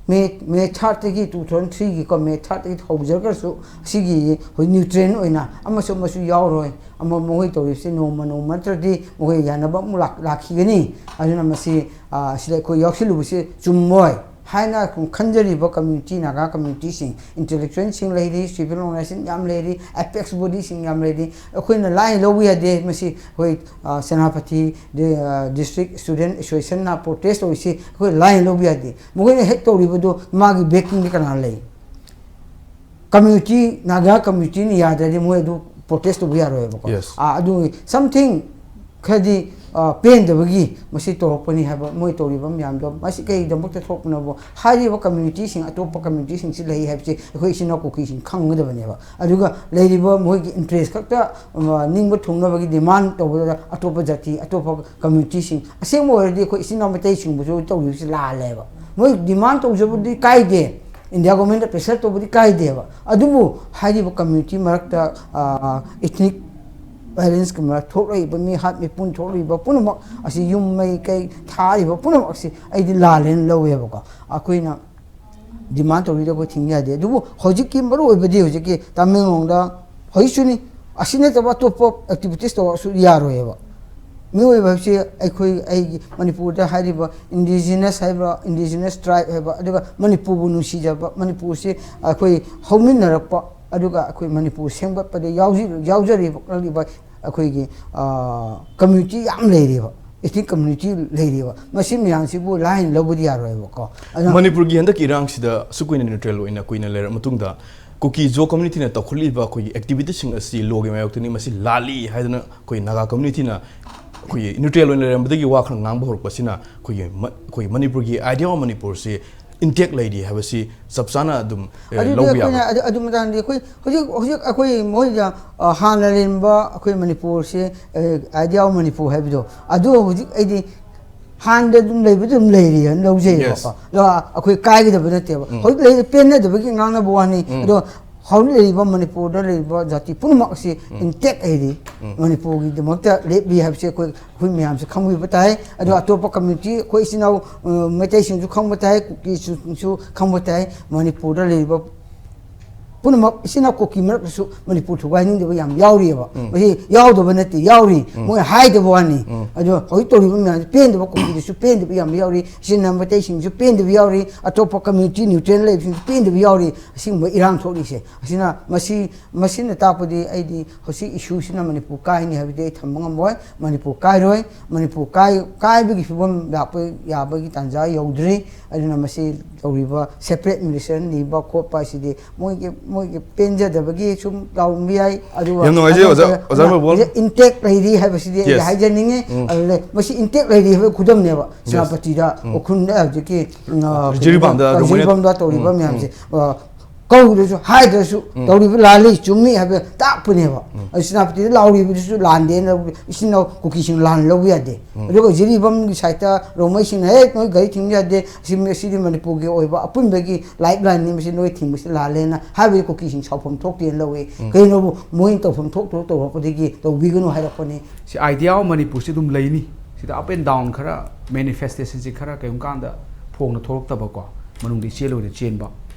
ꯃꯦ ꯃꯦ ꯊꯥꯔꯠꯇꯒꯤ, ꯇꯨ ꯊꯥꯎꯖꯟ ꯊ꯭ꯔꯤꯒꯤꯀꯣ, ꯃꯦ ꯊꯥꯔꯠꯇꯒꯤ ꯍꯧꯖꯔꯒꯁꯨ ꯁꯤꯒꯤ ꯑꯩꯈꯣꯏ ꯅ꯭ꯌꯨꯇ꯭ꯔꯦꯟ ꯑꯣꯏꯅ ꯑꯃꯁꯨ ꯑꯃꯁꯨ ꯌꯥꯎꯔꯣꯏ꯫ ꯑꯃ ꯃꯈꯣꯏ ꯇꯧꯔꯤꯕꯁꯤ ꯅꯣꯡꯃ ꯅꯣꯡꯃ ꯅꯠꯇ꯭ꯔꯗꯤ ꯃꯈꯣꯏ ꯌꯥꯅꯕ ꯑꯃꯨꯛ ꯂꯥꯛ- ꯂꯥꯛꯈꯤꯒꯅꯤ꯫ ꯑꯗꯨꯅ ꯃꯁꯤ ꯁꯤꯗ ꯑꯩꯈꯣꯏ ꯌꯥꯎꯁꯤꯜꯂꯨꯕꯁꯤ ꯆꯨꯝꯃꯣꯏ ꯍꯥꯏꯅ ꯈꯟꯖꯔꯤꯕ ꯀꯝꯃ꯭ꯌꯨꯅꯤꯇꯤ, ꯅꯥꯒꯥ ꯀꯝꯃ꯭ꯌꯨꯅꯤꯇꯤꯁꯤꯡ, ꯏꯟꯇꯦꯂꯦꯛꯆꯨꯋꯦꯜꯁꯤꯡ ꯂꯩꯔꯤ, ꯁꯤꯚꯤꯜ ꯑꯣꯔꯒꯅꯥꯏꯖꯦꯁꯟ ꯌꯥꯝ ꯂꯩꯔꯤ, ꯑꯦꯄꯦꯛꯁ ꯕꯣꯗꯤꯁꯤꯡ ꯌꯥꯝ ꯂꯩꯔꯤ꯫ ꯑꯩꯈꯣꯏꯅ ꯂꯥꯏꯅ ꯂꯧꯕ ꯌꯥꯗꯦ꯫ ꯃꯁꯤ ꯑꯩꯈꯣꯏ ꯁꯦꯅꯥꯄꯇꯤ ꯗꯤꯁꯇ꯭ꯔꯤꯛ ꯁ꯭ꯇꯨꯗꯦꯟ ꯑꯦꯁꯣꯁꯤꯌꯦꯁꯟꯅ ꯄ꯭ꯔꯣꯇꯦꯁ ꯇꯧꯔꯤꯁꯤ ꯑꯩꯈꯣꯏ ꯂꯥꯏꯅ ꯂꯧꯕ ꯌꯥꯗꯦ꯫ ꯃꯈꯣꯏꯅ ꯍꯦꯛ ꯇꯧꯔꯤꯕꯗꯨ ꯃꯥꯒꯤ ꯕꯦꯀꯤꯡꯗꯤ ꯀꯅꯥ ꯂꯩ? ꯀꯝꯃ꯭ꯌꯨꯅꯤꯇꯤ, ꯅꯥꯒꯥ ꯀꯝꯃ꯭ꯌꯨꯅꯤꯇꯤꯅ ꯌꯥꯗ꯭ꯔꯗꯤ ꯃꯣꯏ ꯑꯗꯨ ꯄ꯭ꯔꯣꯇꯦꯁ ꯇꯧꯕ ꯌꯥꯔꯣꯏꯕꯀꯣ꯫ Yes. ꯑꯥ, ꯑꯗꯨ ꯁꯝꯊꯤꯡ ꯈꯔꯗꯤ ꯄꯦꯟꯗꯕꯒꯤ ꯃꯁꯤ ꯇꯧꯔꯛꯄꯅꯤ ꯍꯥꯏꯕ, ꯃꯣꯏ ꯇꯧꯔꯤꯕ ꯃꯌꯥꯝꯗꯣ ꯃꯁꯤ ꯀꯩꯒꯤꯗꯃꯛꯇ ꯊꯣꯛꯄꯅꯣꯕ? ꯍꯥꯏꯔꯤꯕ ꯀꯝꯃ꯭ꯌꯨꯅꯤꯇꯤꯁꯤꯡ, ꯑꯇꯣꯞꯄ ꯀꯝꯃ꯭ꯌꯨꯅꯤꯇꯤꯁꯤꯡꯁꯤ ꯂꯩ ꯍꯥꯏꯕꯁꯤ ꯑꯩꯈꯣꯏ ꯏꯆꯤꯟ ꯏꯅꯥꯎ ꯀꯨꯀꯤꯁꯤꯡ ꯈꯪꯒꯗꯕꯅꯦꯕ꯫ ꯑꯗꯨꯒ ꯂꯩꯔꯤꯕ ꯃꯣꯏꯒꯤ ꯏꯟꯇꯔꯦꯁ ꯈꯛꯇ ꯅꯤꯡꯕ ꯊꯨꯡꯅꯕꯒꯤ ꯗꯤꯃꯥꯟ ꯇꯧꯕꯗ ꯑꯇꯣꯞꯄ ꯖꯥꯇꯤ, ꯑꯇꯣꯞꯄ ꯀꯝꯃ꯭ꯌꯨꯅꯤꯇꯤꯁꯤꯡ, ꯑꯁꯦꯡꯕ ꯑꯣꯏꯔꯗꯤ ꯑꯩꯈꯣꯏ ꯏꯆꯤꯟ ꯏꯅꯥꯎ ꯃꯩꯇꯩꯁꯤꯡꯕꯨꯁꯨ ꯇꯧꯔꯤꯕꯁꯤ ꯂꯥꯜꯂꯦꯕ꯫ ꯃꯣꯏ ꯗꯤꯃꯥꯟ ꯇꯧꯖꯕꯗꯤ ꯀꯥꯏꯗꯦ, ꯏꯟꯗꯤꯌꯥ ꯒꯣꯔꯃꯦꯟꯗ ꯄ꯭ꯔꯦꯁꯔ ꯇꯧꯕꯗꯤ ꯀꯥꯏꯗꯦꯕ꯫ ꯑꯗꯨꯕꯨ ꯍꯥꯏꯔꯤꯕ ꯀꯝꯃ꯭ꯌꯨꯅꯤꯇꯤ ꯃꯔꯛꯇ ꯏꯊꯅꯤꯛ ꯚꯥꯏꯂꯦꯟꯁꯀꯤ ꯃꯔꯛ ꯊꯣꯛꯂꯛꯏꯕ, ꯃꯤ ꯍꯥꯠ ꯃꯤ ꯄꯨꯟ ꯊꯣꯛꯂꯛꯏꯕ ꯄꯨꯝꯅꯃꯛ ꯑꯁꯤ, ꯌꯨꯝ ꯃꯩ ꯀꯩ ꯊꯥꯔꯤꯕ ꯄꯨꯝꯅꯃꯛ ꯑꯁꯤ ꯑꯩꯗꯤ ꯂꯥꯜꯂꯦꯅ ꯂꯧꯋꯦꯕꯀꯣ꯫ ꯑꯩꯈꯣꯏꯅ ꯗꯤꯃꯥꯟ ꯇꯧꯔꯤꯗ ꯑꯩꯈꯣꯏ ꯊꯤꯡꯕ ꯌꯥꯗꯦ꯫ ꯑꯗꯨꯕꯨ ꯍꯧꯖꯤꯛꯀꯤ ꯃꯔꯨꯑꯣꯏꯕꯗꯤ ꯍꯧꯖꯤꯛꯀꯤ ꯇꯃꯦꯡꯂꯣꯡꯗ ꯍꯧꯖꯤꯛꯁꯨꯅꯤ, ꯑꯁꯤ ꯅꯠꯇꯕ ꯑꯇꯣꯞꯄ ꯑꯦꯛꯇꯤꯚꯤꯇꯤꯁ ꯇꯧꯔꯁꯨ ꯌꯥꯔꯣꯏꯕ꯫ ꯃꯤꯑꯣꯏꯕ ꯍꯥꯏꯕꯁꯤ ꯑꯩꯈꯣꯏ, ꯑꯩꯒꯤ ꯃꯅꯤꯄꯨꯔꯗ ꯍꯥꯏꯔꯤꯕ indigenous ꯍꯥꯏꯕ, indigenous tribe ꯍꯥꯏꯕ, ꯑꯗꯨꯒ ꯃꯅꯤꯄꯨꯔꯕꯨ ꯅꯨꯡꯁꯤꯖꯕ, ꯃꯅꯤꯄꯨꯔꯁꯤ ꯑꯩꯈꯣꯏ ꯍꯧꯃꯤꯟꯅꯔꯛꯄ, ꯑꯗꯨꯒ ꯑꯩꯈꯣꯏ ꯃꯅꯤꯄꯨꯔ ꯁꯦꯝꯒꯠꯄꯗ ꯌꯥꯎꯖꯤ-, ꯌꯥꯎꯖꯔꯤꯕ ꯑꯩꯈꯣꯏꯒꯤ, ꯑ, community ꯌꯥꯝ ꯂꯩꯔꯤꯕ, ethnic community ꯂꯩꯔꯤꯕ, ꯃꯁꯤ ꯃꯌꯥꯝꯁꯤꯕꯨ ꯂꯥꯏꯅ ꯂꯧꯕꯗꯤ ꯌꯥꯔꯣꯏꯕꯀꯣ꯫ ꯑꯗꯨꯅ ꯃꯅꯤꯄꯨꯔꯒꯤ ꯍꯟꯗꯛꯀꯤ ꯏꯔꯥꯡꯁꯤꯗ ꯑꯁꯨꯛ ꯀꯨꯏꯅ neutral ꯑꯣꯏꯅ ꯀꯨꯏꯅ ꯂꯩꯔꯕ ꯃꯇꯨꯡꯗ, ꯀꯨꯀꯤ ꯖꯣ communityꯅ ꯇꯧꯈꯠꯂꯤꯕ ꯑꯩꯈꯣꯏꯒꯤ activityꯁꯤꯡ ꯑꯁꯤ lawꯒꯤ ꯃꯥꯌꯣꯛꯇꯅꯤ, ꯃꯁꯤ ꯂꯥꯜꯂꯤ ꯍꯥꯏꯗꯅ ꯑꯩꯈꯣꯏ ꯅꯥꯒꯥ communityꯅ ꯑꯩꯈꯣꯏꯒꯤ neutral ꯑꯣꯏꯅ ꯂꯩꯔꯝꯕꯗꯒꯤ ꯋꯥ ꯈꯔ ꯉꯥꯡꯕ ꯍꯧꯔꯛꯄꯁꯤꯅ ꯑꯩꯈꯣꯏꯒꯤ ꯃ-, ꯑꯩꯈꯣꯏꯒꯤ ꯃꯅꯤꯄꯨꯔꯒꯤ idea of ꯃꯅꯤꯄꯨꯔꯁꯤ intact ꯂꯩꯔꯤ ꯍꯥꯏꯕꯁꯤ ꯆꯞ ꯆꯥꯅ ꯑꯗꯨꯝ, ꯑꯦ, ꯑꯗꯨꯗꯤ ꯂꯧꯕ ꯑꯩꯈꯣꯏꯅ ꯌꯥꯕ꯭ꯔꯥ? ꯑꯗꯨ, ꯑꯗꯨ ꯃꯇꯥꯡꯗꯤ ꯑꯩꯈꯣꯏ ꯍꯧꯖꯤꯛ, ꯍꯧꯖꯤꯛ ꯑꯩꯈꯣꯏ ꯃꯣꯏꯗ, ꯑ, ꯍꯥꯟꯅ ꯂꯩꯔꯝꯕ ꯑꯩꯈꯣꯏ ꯃꯅꯤꯄꯨꯔꯁꯦ, ꯑ, idea of ꯃꯅꯤꯄꯨꯔ ꯍꯥꯏꯕꯗꯣ, ꯑꯗꯨ ꯍꯧꯖꯤꯛ ꯑꯩꯗꯤ ꯍꯥꯟꯅ ꯑꯗꯨꯝ ꯂꯩꯕꯗ ꯑꯗꯨꯝ ꯂꯩꯔꯤ ꯍꯥꯏꯅ ꯂꯧꯖꯩꯌꯦꯕꯀꯣ꯫ Yes. ꯑꯗꯣ ꯑꯩꯈꯣꯏ ꯀꯥꯏꯒꯗꯕ ꯅꯠꯇꯦꯕ꯫ ꯎꯝ꯫ ꯍꯧꯖꯤꯛ ꯂꯩꯔꯤ ꯄꯦꯟꯅꯗꯕꯒꯤ ꯉꯥꯡꯅꯕ ꯋꯥꯅꯤ꯫ ꯎꯝ꯫ ꯑꯗꯣ ꯍꯧꯖꯤꯛ ꯂꯩꯔꯤꯕ ꯃꯅꯤꯄꯨꯔꯗ ꯂꯩꯔꯤꯕ ꯖꯥꯇꯤ ꯄꯨꯝꯅꯃꯛ ꯑꯁꯤ ꯎꯝ꯫ intact ꯂꯩꯔꯤ꯫ ꯎꯝ꯫ ꯃꯅꯤꯄꯨꯔꯒꯤꯗꯃꯛꯇ ꯂꯦꯞꯂꯤ ꯍꯥꯏꯕꯁꯦ ꯑꯩꯈꯣꯏ, ꯑꯩꯈꯣꯏ ꯃꯌꯥꯝꯁꯦ ꯈꯪꯕꯤꯕ ꯇꯥꯏ꯫ ꯑꯗꯣ ꯎꯝ꯫ ꯑꯇꯣꯞꯄ community, ꯑꯩꯈꯣꯏ ꯏꯆꯤꯟ ꯏꯅꯥꯎ, ꯑ, ꯃꯩꯇꯩꯁꯤꯡꯁꯨ ꯈꯪꯕ ꯇꯥꯏ, ꯀꯨꯀꯤꯁꯤꯡꯁꯨ ꯈꯪꯕ ꯇꯥꯏ꯫ ꯃꯅꯤꯄꯨꯔꯗ ꯂꯩꯔꯤꯕ ꯄꯨꯝꯅꯃꯛ ꯏꯆꯤꯟ ꯏꯅꯥꯎ ꯀꯨꯀꯤ ꯃꯔꯛꯇꯁꯨ ꯃꯅꯤꯄꯨꯔ ꯊꯨꯒꯥꯏꯅꯤꯡꯗꯕ ꯌꯥꯝ ꯌꯥꯎꯔꯤꯑꯕ꯫ ꯎꯝ꯫ ꯃꯁꯤ ꯌꯥꯎꯗꯕ ꯅꯠꯇꯦ, ꯌꯥꯎꯔꯤ꯫ ꯎꯝ꯫ ꯃꯣꯏ ꯍꯥꯏꯗꯕ ꯋꯥꯅꯤ꯫ ꯎꯝ꯫ ꯑꯗꯣ ꯍꯧꯖꯤꯛ ꯇꯧꯔꯤꯕ ꯃꯌꯥꯝꯁꯦ ꯄꯦꯟꯗꯕ, ꯀꯨꯀꯤꯗꯁꯨ ꯄꯦꯟꯗꯕ ꯌꯥꯝ ꯌꯥꯎꯔꯤ, ꯏꯆꯤꯟ ꯏꯅꯥꯎ ꯃꯩꯇꯩꯁꯤꯡꯁꯨ ꯄꯦꯟꯗꯕ ꯌꯥꯎꯔꯤ, ꯑꯇꯣꯞꯄ community neutral ꯂꯩꯕꯁꯤꯡꯁꯨ ꯄꯦꯟꯗꯕ ꯌꯥꯎꯔꯤ꯫ ꯑꯁꯤꯒꯨꯝꯕ ꯏꯔꯥꯡ ꯊꯣꯛꯂꯤꯁꯦ ꯑꯁꯤꯅ, ꯃꯁꯤ, ꯃꯁꯤꯅ ꯇꯥꯛꯄꯗꯤ ꯑꯩꯗꯤ ꯍꯧꯖꯤꯛ issueꯁꯤꯅ ꯃꯅꯤꯄꯨꯔ ꯀꯥꯏꯅꯤ ꯍꯥꯏꯕꯗꯤ ꯑꯩ ꯊꯝꯕ ꯉꯝꯃꯣꯏ꯫ ꯃꯅꯤꯄꯨꯔ ꯀꯥꯏꯔꯣꯏ꯫ ꯃꯅꯤꯄꯨꯔ ꯀꯥꯏ-, ꯀꯥꯏꯕꯒꯤ ꯐꯤꯕꯝ ꯂꯥꯛꯄ ꯌꯥꯕꯒꯤ ꯇꯥꯟꯖꯥ ꯌꯧꯗ꯭ꯔꯤ꯫ ꯑꯗꯨꯅ ꯃꯁꯤ ꯇꯧꯔꯤꯕ separate administration ꯅꯤꯕ ꯈꯣꯠꯄ ꯑꯁꯤꯗꯤ ꯃꯣꯏꯒꯤ, ꯃꯣꯏꯒꯤ ꯄꯦꯟꯖꯗꯕꯒꯤ ꯁꯨꯝ ꯇꯧꯔꯝꯕ ꯌꯥꯏ꯫ ꯑꯗꯨꯒ ꯌꯥꯝ ꯅꯨꯡꯉꯥꯏꯖꯩ, ꯑꯣꯖꯥ, ꯑꯗꯨꯒ ꯑꯣꯖꯥ ꯃꯣꯏꯕꯣꯜ꯫ Intact ꯂꯩꯔꯤ ꯍꯥꯏꯕꯁꯤꯗꯤ ꯑꯩ Yes. ꯍꯥꯏꯖꯅꯤꯡꯉꯤ꯫ ꯎꯝ꯫ ꯑꯗꯨꯗ ꯃꯁꯤ intact ꯂꯩꯔꯤ ꯍꯥꯏꯕ ꯈꯨꯗꯝꯅꯦꯕ꯫ Yes. ꯁꯦꯅꯥꯄꯇꯤꯗ ꯎꯝ꯫ ꯎꯈ꯭ꯔꯨꯜꯗ ꯍꯧꯖꯤꯛꯀꯤ, ꯎꯝ, ꯑ, ꯖꯤꯔꯤꯕꯥꯝꯗ ꯀꯩꯅꯣꯗ, ꯑꯗꯨꯃꯥꯏꯅ ꯖꯤꯔꯤꯕꯥꯝꯗ ꯇꯧꯔꯤꯕ ꯎꯝ, ꯃꯌꯥꯝꯁꯦ, ꯎꯝ꯫ ꯑ, ꯀꯧꯗ꯭ꯔꯁꯨ ꯍꯥꯏꯗ꯭ꯔꯁꯨ ꯎꯝ꯫ ꯇꯧꯔꯤꯕ ꯂꯥꯜꯂꯤ ꯆꯨꯝꯃꯤ ꯍꯥꯏꯕ ꯇꯥꯛꯄꯅꯦꯕ꯫ ꯎꯝ꯫ ꯑꯗꯨ ꯁꯦꯅꯥꯄꯇꯤꯗ ꯂꯥꯎꯔꯤꯕꯗꯨꯁꯨ ꯂꯥꯟꯗꯦꯅ ꯏꯆꯤꯟ ꯏꯅꯥꯎ ꯀꯨꯀꯤꯁꯤꯡ ꯂꯥꯟ ꯂꯧꯕ ꯌꯥꯗꯦ꯫ ꯎꯝ꯫ ꯑꯗꯨꯒ ꯖꯤꯔꯤꯕꯥꯝꯒꯤ side ꯔꯣꯡꯃꯩꯁꯤꯡꯅ, "ꯍꯦ, ꯅꯣꯏ ꯒꯥꯔꯤ ꯊꯤꯡꯕ ꯌꯥꯗꯦ, ꯁꯤ, ꯁꯤꯗꯤ ꯃꯅꯤꯄꯨꯔꯒꯤ ꯑꯣꯏꯕ ꯑꯄꯨꯟꯕꯒꯤ lifeline ꯅꯤ, ꯃꯁꯤ ꯅꯣꯏ ꯊꯤꯡꯕꯁꯤ ꯂꯥꯜꯂꯦꯅ" ꯍꯥꯏꯕꯗꯤ ꯀꯨꯀꯤꯁꯤꯡ ꯁꯥꯎꯐꯝ ꯊꯣꯛꯇꯦꯅ ꯂꯧꯏ꯫ ꯎꯝ꯫ ꯀꯩꯅꯣꯕꯨ ꯃꯣꯏꯅ ꯇꯧꯐꯝ ꯊꯣꯛꯇ꯭ꯔꯣ ꯇꯧꯔꯛꯄꯗꯒꯤ ꯇꯧꯕꯤꯒꯅꯨ ꯍꯥꯏꯔꯛꯄꯅꯤ꯫ ꯁꯤ idea of ꯃꯅꯤꯄꯨꯔꯁꯤ ꯑꯗꯨꯝ ꯂꯩꯅꯤ꯫ ꯁꯤꯗ up and down ꯈꯔ, manifestation ꯁꯤ ꯈꯔ ꯀꯔꯤꯒꯨꯝꯕ ꯀꯥꯟꯗ ꯐꯣꯡꯅ ꯊꯣꯛꯂꯛꯇꯕꯀꯣ, ꯃꯅꯨꯡꯗ ꯏꯆꯦꯜ ꯑꯣꯏꯅ ꯆꯦꯟꯕ,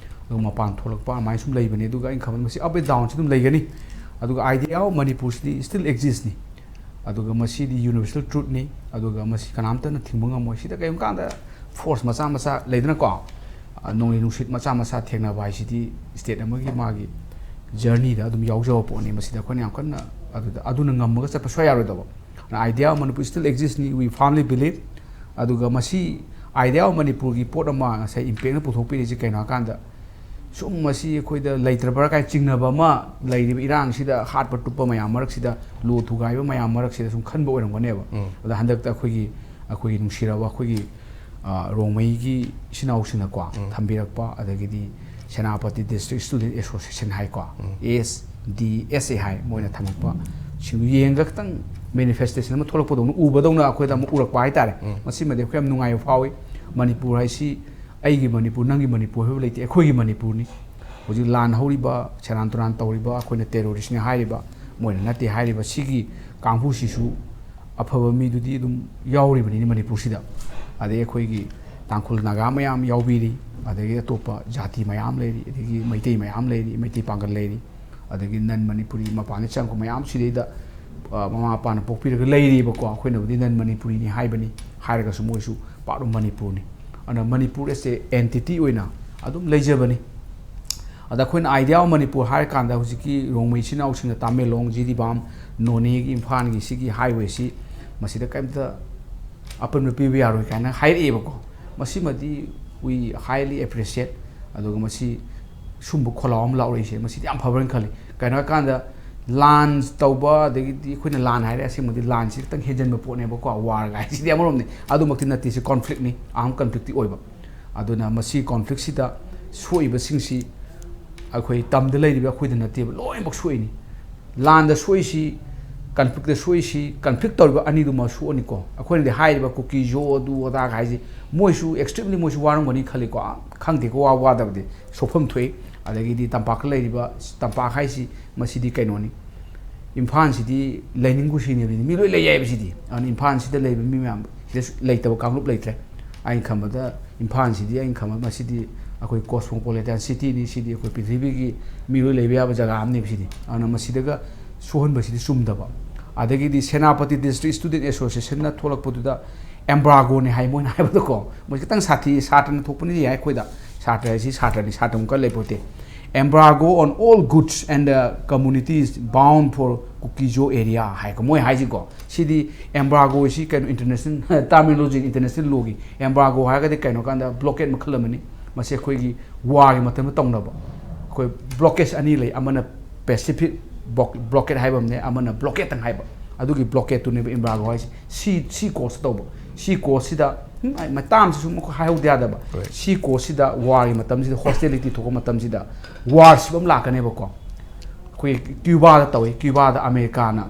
ꯑꯗꯨꯒ ꯃꯄꯥꯟ ꯊꯣꯛꯂꯛꯄ, ꯑꯗꯨꯃꯥꯏꯅ ꯁꯨꯝ ꯂꯩꯕꯅꯤ꯫ ꯑꯗꯨꯒ ꯑꯩꯅ ꯈꯟꯕꯗ ꯃꯁꯤ up and down ꯁꯤ ꯑꯗꯨꯝ ꯂꯩꯒꯅꯤ꯫ ꯑꯗꯨꯒ idea of ꯃꯅꯤꯄꯨꯔꯁꯤꯗꯤ still exist ꯅꯤ꯫ ꯑꯗꯨꯒ ꯃꯁꯤꯗꯤ ꯌꯨꯅꯤꯚꯔꯁꯦꯜ ꯇ꯭ꯔꯨꯠꯅꯤ꯫ ꯑꯗꯨꯒ ꯃꯁꯤ ꯀꯅꯥꯝꯇꯅ ꯊꯤꯡꯕ ꯉꯝꯃꯣꯏ꯫ ꯁꯤꯗ ꯀꯔꯤꯒꯨꯝꯕ ꯀꯥꯟꯗ ꯐꯣꯔꯁ ꯃꯆꯥ ꯃꯆꯥ ꯂꯩꯗꯅꯀꯣ, ꯑ, ꯅꯣꯡꯂꯩ ꯅꯨꯡꯁꯤꯠ ꯃꯆꯥ ꯃꯆꯥ ꯊꯦꯡꯅꯕ ꯍꯥꯏꯁꯤꯗꯤ ꯁ꯭ꯇꯦꯠ ꯑꯃꯒꯤ ꯃꯥꯒꯤ ꯖꯔꯅꯤꯗ ꯑꯗꯨꯝ ꯌꯥꯎꯖꯕ ꯄꯣꯠꯅꯤ꯫ ꯃꯁꯤꯗ ꯑꯩꯈꯣꯏꯅ ꯌꯥꯝ ꯀꯟꯅ ꯑꯗꯨꯗ, ꯑꯗꯨꯅ ꯉꯝꯃꯒ ꯆꯠꯄ ꯁꯨꯡꯌꯥ ꯌꯥꯔꯣꯏꯗꯕ꯫ Idea of Manipur still existꯅꯤ, we firmly believe꯫ ꯑꯗꯨꯒ ꯃꯁꯤ Idea of Manipurꯒꯤ ꯄꯣꯠ ꯑꯃ ꯉꯁꯥꯏ ꯏꯝꯄꯦꯛꯅ ꯄꯨꯊꯣꯛꯄꯤꯔꯤꯁꯤ ꯀꯩꯅꯣ ꯍꯥꯏꯀꯥꯟꯗ, ꯁꯨꯝ ꯃꯁꯤ ꯑꯩꯈꯣꯏꯗ ꯂꯩꯇ꯭ꯔꯕ꯭ꯔꯥ ꯀꯥꯏꯅ ꯆꯤꯡꯅꯕ ꯑꯃ ꯂꯩꯔꯤꯕ ꯏꯔꯥꯡꯁꯤꯗ, ꯍꯥꯠꯄ ꯇꯨꯞꯄ ꯃꯌꯥꯝ ꯃꯔꯛꯁꯤꯗ, ꯂꯨ ꯊꯨꯒꯥꯏꯕ ꯃꯌꯥꯝ ꯃꯔꯛꯁꯤꯗ ꯁꯨꯝ ꯈꯟꯕ ꯑꯣꯏꯔꯝꯒꯅꯦꯕ꯫ ꯎꯝ꯫ ꯑꯗ ꯍꯟꯗꯛꯇ ꯑꯩꯈꯣꯏꯒꯤ, ꯑꯩꯈꯣꯏꯒꯤ ꯅꯨꯡꯁꯤꯔꯕ ꯑꯩꯈꯣꯏꯒꯤ, ꯑ, ꯔꯣꯡꯃꯩꯒꯤ ꯏꯆꯤꯟ ꯏꯅꯥꯎꯁꯤꯡꯅꯀꯣ, ꯎꯝ꯫ ꯊꯝꯕꯤꯔꯛꯄ, ꯑꯗꯒꯤꯗꯤ ꯁꯦꯅꯥꯄꯇꯤ District Student Association ꯍꯥꯏꯀꯣ, ꯎꯝ꯫ S D S A ꯍꯥꯏ, ꯃꯣꯏꯅ ꯊꯝꯃꯛꯄ ꯁꯤꯡꯗꯨ ꯌꯦꯡꯉꯒ ꯈꯤꯇꯪ ꯃꯦꯅꯤꯐꯦꯁꯇꯦꯁꯟ ꯑꯃ ꯊꯣꯛꯂꯛꯄꯗꯧꯅ ꯎꯕꯗꯧꯅ ꯑꯩꯈꯣꯏꯗ ꯑꯃꯨꯛ ꯎꯔꯛꯄ ꯍꯥꯏꯇꯥꯔꯦ꯫ ꯎꯝ꯫ ꯃꯁꯤꯃꯗꯤ ꯑꯩꯈꯣꯏ ꯌꯥꯝ ꯅꯨꯡꯉꯥꯏꯕ ꯐꯥꯎꯏ꯫ ꯃꯅꯤꯄꯨꯔ ꯍꯥꯏꯁꯤ ꯑꯩꯒꯤ ꯃꯅꯤꯄꯨꯔ, ꯅꯪꯒꯤ ꯃꯅꯤꯄꯨꯔ ꯍꯥꯏꯕ ꯂꯩꯇꯦ, ꯑꯩꯈꯣꯏꯒꯤ ꯃꯅꯤꯄꯨꯔꯅꯤ꯫ ꯍꯧꯖꯤꯛ ꯂꯥꯟ ꯍꯧꯔꯤꯕ, ꯁꯦꯔꯥꯟ ꯇꯨꯔꯥꯟ ꯇꯧꯔꯤꯕ, ꯑꯩꯈꯣꯏꯅ ꯇꯦꯔꯣꯔꯤꯁꯅꯤ ꯍꯥꯏꯔꯤꯕ, ꯃꯣꯏꯅ ꯅꯠꯇꯦ ꯍꯥꯏꯔꯤꯕ ꯁꯤꯒꯤ ꯀꯥꯡꯕꯨꯁꯤꯁꯨ ꯑꯐꯕ ꯃꯤꯗꯨꯗꯤ ꯑꯗꯨꯝ ꯌꯥꯎꯔꯤꯕꯅꯤꯅꯦ ꯃꯅꯤꯄꯨꯔꯁꯤꯗ꯫ ꯑꯗꯩ ꯑꯩꯈꯣꯏꯒꯤ ꯇꯥꯡꯈꯨꯜ ꯅꯥꯒꯥ ꯃꯌꯥꯝ ꯌꯥꯎꯕꯤꯔꯤ, ꯑꯗꯒꯤ ꯑꯇꯣꯞꯄ ꯖꯥꯇꯤ ꯃꯌꯥꯝ ꯂꯩꯔꯤ, ꯑꯗꯒꯤ ꯃꯩꯇꯩ ꯃꯌꯥꯝ ꯂꯩꯔꯤ, ꯃꯩꯇꯩ ꯄꯥꯡꯒꯜ ꯂꯩꯔꯤ, ꯑꯗꯒꯤ ꯅꯟ ꯃꯅꯤꯄꯨꯔꯤ ꯃꯄꯥꯟꯗ ꯆꯪꯉꯛꯄ ꯃꯌꯥꯝ ꯁꯤꯗꯩꯗ, ꯑ, ꯃꯃꯥ ꯃꯄꯥꯅ ꯄꯣꯛꯄꯤꯔꯒ ꯂꯩꯔꯤꯕꯀꯣ꯫ ꯑꯩꯈꯣꯏꯅꯕꯨꯗꯤ ꯅꯟ ꯃꯅꯤꯄꯨꯔꯤꯅꯤ ꯍꯥꯏꯕꯅꯤ, ꯍꯥꯏꯔꯒꯁꯨ ꯃꯣꯏꯁꯨ part of ꯃꯅꯤꯄꯨꯔꯅꯤ꯫ ꯑꯗꯨꯅ ꯃꯅꯤꯄꯨꯔ as a entity ꯑꯣꯏꯅ ꯑꯗꯨꯝ ꯂꯩꯖꯕꯅꯤ꯫ ꯑꯗ ꯑꯩꯈꯣꯏꯅ Idea of Manipur ꯍꯥꯏꯔꯀꯥꯟꯗ ꯍꯧꯖꯤꯛꯀꯤ ꯔꯣꯡꯃꯩ ꯏꯆꯤꯟ ꯏꯅꯥꯎꯁꯤꯡꯅ ꯇꯥꯃꯦꯡꯂꯣꯡ, ꯖꯤꯔꯤꯕꯥꯝ, ꯅꯣꯅꯦꯒꯤ, ꯏꯝꯐꯥꯜꯒꯤ ꯁꯤꯒꯤ highwayꯁꯤ ꯃꯁꯤꯗ ꯀꯔꯤꯝꯇ ꯑꯄꯟꯕ ꯄꯤꯕ ꯌꯥꯔꯣꯏ ꯀꯥꯏꯅ ꯍꯥꯏꯔꯛꯑꯦꯕꯀꯣ꯫ ꯃꯁꯤꯃꯗꯤ we highly appreciate꯫ ꯑꯗꯨꯒ ꯃꯁꯤ ꯁꯨꯝꯕ ꯈꯣꯜꯂꯥꯎ ꯑꯃ ꯂꯥꯎꯔꯛꯏꯁꯦ ꯃꯁꯤꯗꯤ ꯌꯥꯝ ꯐꯕ꯭ꯔꯅ ꯈꯜꯂꯤ꯫ ꯀꯩꯅꯣ ꯍꯥꯏꯀꯥꯟꯗ ꯂꯥꯟ ꯇꯧꯕ, ꯑꯗꯒꯤꯗꯤ ꯑꯩꯈꯣꯏꯅ ꯂꯥꯟ ꯍꯥꯏꯔꯦ, ꯑꯁꯦꯡꯕꯗꯤ ꯂꯥꯟꯁꯤ ꯈꯤꯇꯪ ꯍꯦꯟꯖꯟꯕ ꯄꯣꯠꯅꯦꯕꯀꯣ, ꯋꯥꯔꯒ ꯍꯥꯏꯁꯤꯗꯤ ꯑꯃꯔꯣꯝꯗꯤ꯫ ꯑꯗꯨꯃꯛꯇꯤ ꯅꯠꯇꯦ, ꯁꯤ conflictꯅꯤ, armed conflictꯇꯤ ꯑꯣꯏꯕ꯫ ꯑꯗꯨꯅ ꯃꯁꯤ conflictꯁꯤꯗ ꯁꯣꯛꯏꯕꯁꯤꯡꯁꯤ ꯑꯩꯈꯣꯏ ꯇꯝꯗ ꯂꯩꯔꯤꯕ ꯑꯩꯈꯣꯏꯗ ꯅꯠꯇꯦꯕ, ꯂꯣꯏꯅꯃꯛ ꯁꯣꯛꯏꯅꯤ꯫ ꯂꯥꯟꯗ ꯁꯣꯛꯏꯁꯤ, conflictꯇ ꯁꯣꯛꯏꯁꯤ, conflict ꯇꯧꯔꯤꯕ ꯑꯅꯤꯗꯨꯃꯛ ꯁꯣꯛꯑꯅꯤꯀꯣ꯫ ꯑꯩꯈꯣꯏꯅꯗꯤ ꯍꯥꯏꯔꯤꯕ ꯀꯨꯀꯤꯖꯣ ꯑꯗꯨ ꯑꯗꯥꯒ ꯍꯥꯏꯁꯤ ꯃꯣꯏꯁꯨ extremely ꯃꯣꯏꯁꯨ ꯋꯥꯔꯝꯒꯅꯤ ꯈꯜꯂꯤꯀꯣ꯫ ꯈꯪꯗꯦꯀꯣ, ꯋꯥ ꯋꯥꯗꯕꯗꯤ ꯁꯣꯛꯐꯝ ꯊꯣꯛꯏ꯫ ꯑꯗꯒꯤꯗꯤ ꯇꯝꯄꯥꯛꯇ ꯂꯩꯔꯤꯕ, ꯇꯝꯄꯥꯛ ꯍꯥꯏꯁꯤ ꯃꯁꯤꯗꯤ ꯀꯩꯅꯣꯅꯤ, ꯏꯝꯐꯥꯜꯁꯤꯗꯤ ꯂꯩꯅꯤꯡ ꯀꯨꯁꯤꯅꯦꯕ, ꯃꯤ ꯂꯣꯏ ꯂꯩ ꯌꯥꯏꯕ ꯁꯤꯗꯤ꯫ ꯑꯗꯨꯅ ꯏꯝꯐꯥꯜꯁꯤꯗ ꯂꯩꯕ ꯃꯤ ꯃꯌꯥꯝ ꯁꯤꯗ ꯂꯩꯇꯕ ꯀꯥꯡꯂꯨꯞ ꯂꯩꯇ꯭ꯔꯦ꯫ ꯑꯩꯅ ꯈꯟꯕꯗ ꯏꯝꯐꯥꯜꯁꯤꯗꯤ, ꯑꯩꯅ ꯈꯟꯕꯗ ꯃꯁꯤꯗꯤ ꯑꯩꯈꯣꯏ cosmopolitan cityꯅꯤ, ꯁꯤꯗꯤ ꯑꯩꯈꯣꯏ ꯄ꯭ꯔꯤꯊꯤꯕꯤꯒꯤ ꯃꯤ ꯂꯣꯏ ꯂꯩꯕ ꯌꯥꯕ ꯖꯒꯥ ꯑꯃꯅꯦꯕ ꯁꯤꯗꯤ꯫ ꯑꯗꯨꯅ ꯃꯁꯤꯗꯒ ꯁꯣꯛꯍꯟꯕꯁꯤꯗꯤ ꯆꯨꯝꯗꯕ꯫ ꯑꯗꯒꯤꯗꯤ ꯁꯦꯅꯥꯄꯇꯤ ꯗꯤꯁꯇ꯭ꯔꯤꯛ ꯁ꯭ꯇꯨꯗꯦꯟ ꯑꯦꯁꯣꯁꯤꯌꯦꯁꯟꯅ ꯊꯣꯛꯂꯛꯄꯗꯨꯗ ꯑꯦꯝꯕꯥꯔꯒꯣꯅꯤ ꯍꯥꯏ ꯃꯣꯏꯅ ꯍꯥꯏꯕꯗꯀꯣ꯫ ꯃꯣꯏ ꯈꯤꯇꯪ ꯁꯥꯊꯤ, ꯁꯥꯇ꯭ꯔꯅ ꯊꯣꯛꯄꯅꯤ ꯌꯥꯏ ꯑꯩꯈꯣꯏꯗ꯫ ꯁꯥꯇ꯭ꯔ ꯍꯥꯏꯁꯤ ꯁꯥꯇ꯭ꯔꯅꯤ, ꯁꯥꯇ꯭ꯔꯃꯨꯛꯀ ꯂꯩꯄꯣꯠꯇꯦ꯫ Embargo on all goods and the communities bound for Kuki-Zo area ꯍꯥꯏꯀꯣ ꯃꯣꯏ ꯍꯥꯏꯁꯤꯀꯣ꯫ ꯁꯤꯗꯤ ꯑꯦꯝꯕꯥꯔꯒꯣꯁꯤ ꯀꯩꯅꯣ, ꯏꯟꯇꯔꯅꯦꯁꯅꯦꯜ ꯇꯔꯃꯤꯅꯣꯂꯣꯖꯤ, ꯏꯟꯇꯔꯅꯦꯁꯅꯦꯜ ꯂꯣꯒꯤ ꯑꯦꯝꯕꯥꯔꯒꯣ ꯍꯥꯏꯔꯒꯗꯤ ꯀꯩꯅꯣ ꯀꯥꯟꯗ ꯕ꯭ꯂꯣꯀꯦꯠ ꯃꯈꯜ ꯑꯃꯅꯤ꯫ ꯃꯁꯤ ꯑꯩꯈꯣꯏꯒꯤ ꯋꯥꯔꯒꯤ ꯃꯇꯝꯗ ꯇꯧꯅꯕ꯫ ꯑꯩꯈꯣꯏ ꯕ꯭ꯂꯣꯀꯦꯠꯁ ꯑꯅꯤ ꯂꯩ, ꯑꯃꯅ ꯄꯦꯁꯤꯐꯤꯛ ꯕ꯭ꯂꯣꯀꯦꯠ ꯍꯥꯏꯕ ꯑꯃꯅꯦ, ꯑꯃꯅ ꯕ꯭ꯂꯣꯀꯦꯠꯇꯪ ꯍꯥꯏꯕ꯫ ꯑꯗꯨꯒꯤ ꯕ꯭ꯂꯣꯀꯦꯠꯇꯨꯅꯦꯕ ꯑꯦꯝꯕꯥꯔꯒꯣ ꯍꯥꯏꯁꯦ꯫ ꯁꯤ, ꯁꯤ ꯀꯣꯔꯁꯇ ꯇꯧꯕ꯫ ꯁꯤ ꯀꯣꯔꯁꯁꯤꯗ, ꯎꯝ, ꯑꯩ ꯃꯇꯥꯡꯁꯤꯁꯨ ꯑꯃꯨꯛ ꯍꯥꯏꯍꯧꯗ ꯌꯥꯗꯕ꯫ ꯁꯤ ꯀꯣꯔꯁꯁꯤꯗ ꯋꯥꯔꯒꯤ ꯃꯇꯝꯁꯤꯗ, ꯍꯣꯁꯇꯤꯂꯤꯇꯤ ꯊꯣꯛꯄ ꯃꯇꯝꯁꯤꯗ ꯋꯥꯔꯁꯤꯞ ꯑꯃ ꯂꯥꯛꯀꯅꯦꯕꯀꯣ꯫ ꯑꯩꯈꯣꯏ ꯀ꯭ꯌꯨꯕꯥꯗ ꯇꯧꯏ꯫ ꯀ꯭ꯌꯨꯕꯥꯗ ꯑꯃꯦꯔꯤꯀꯥꯅ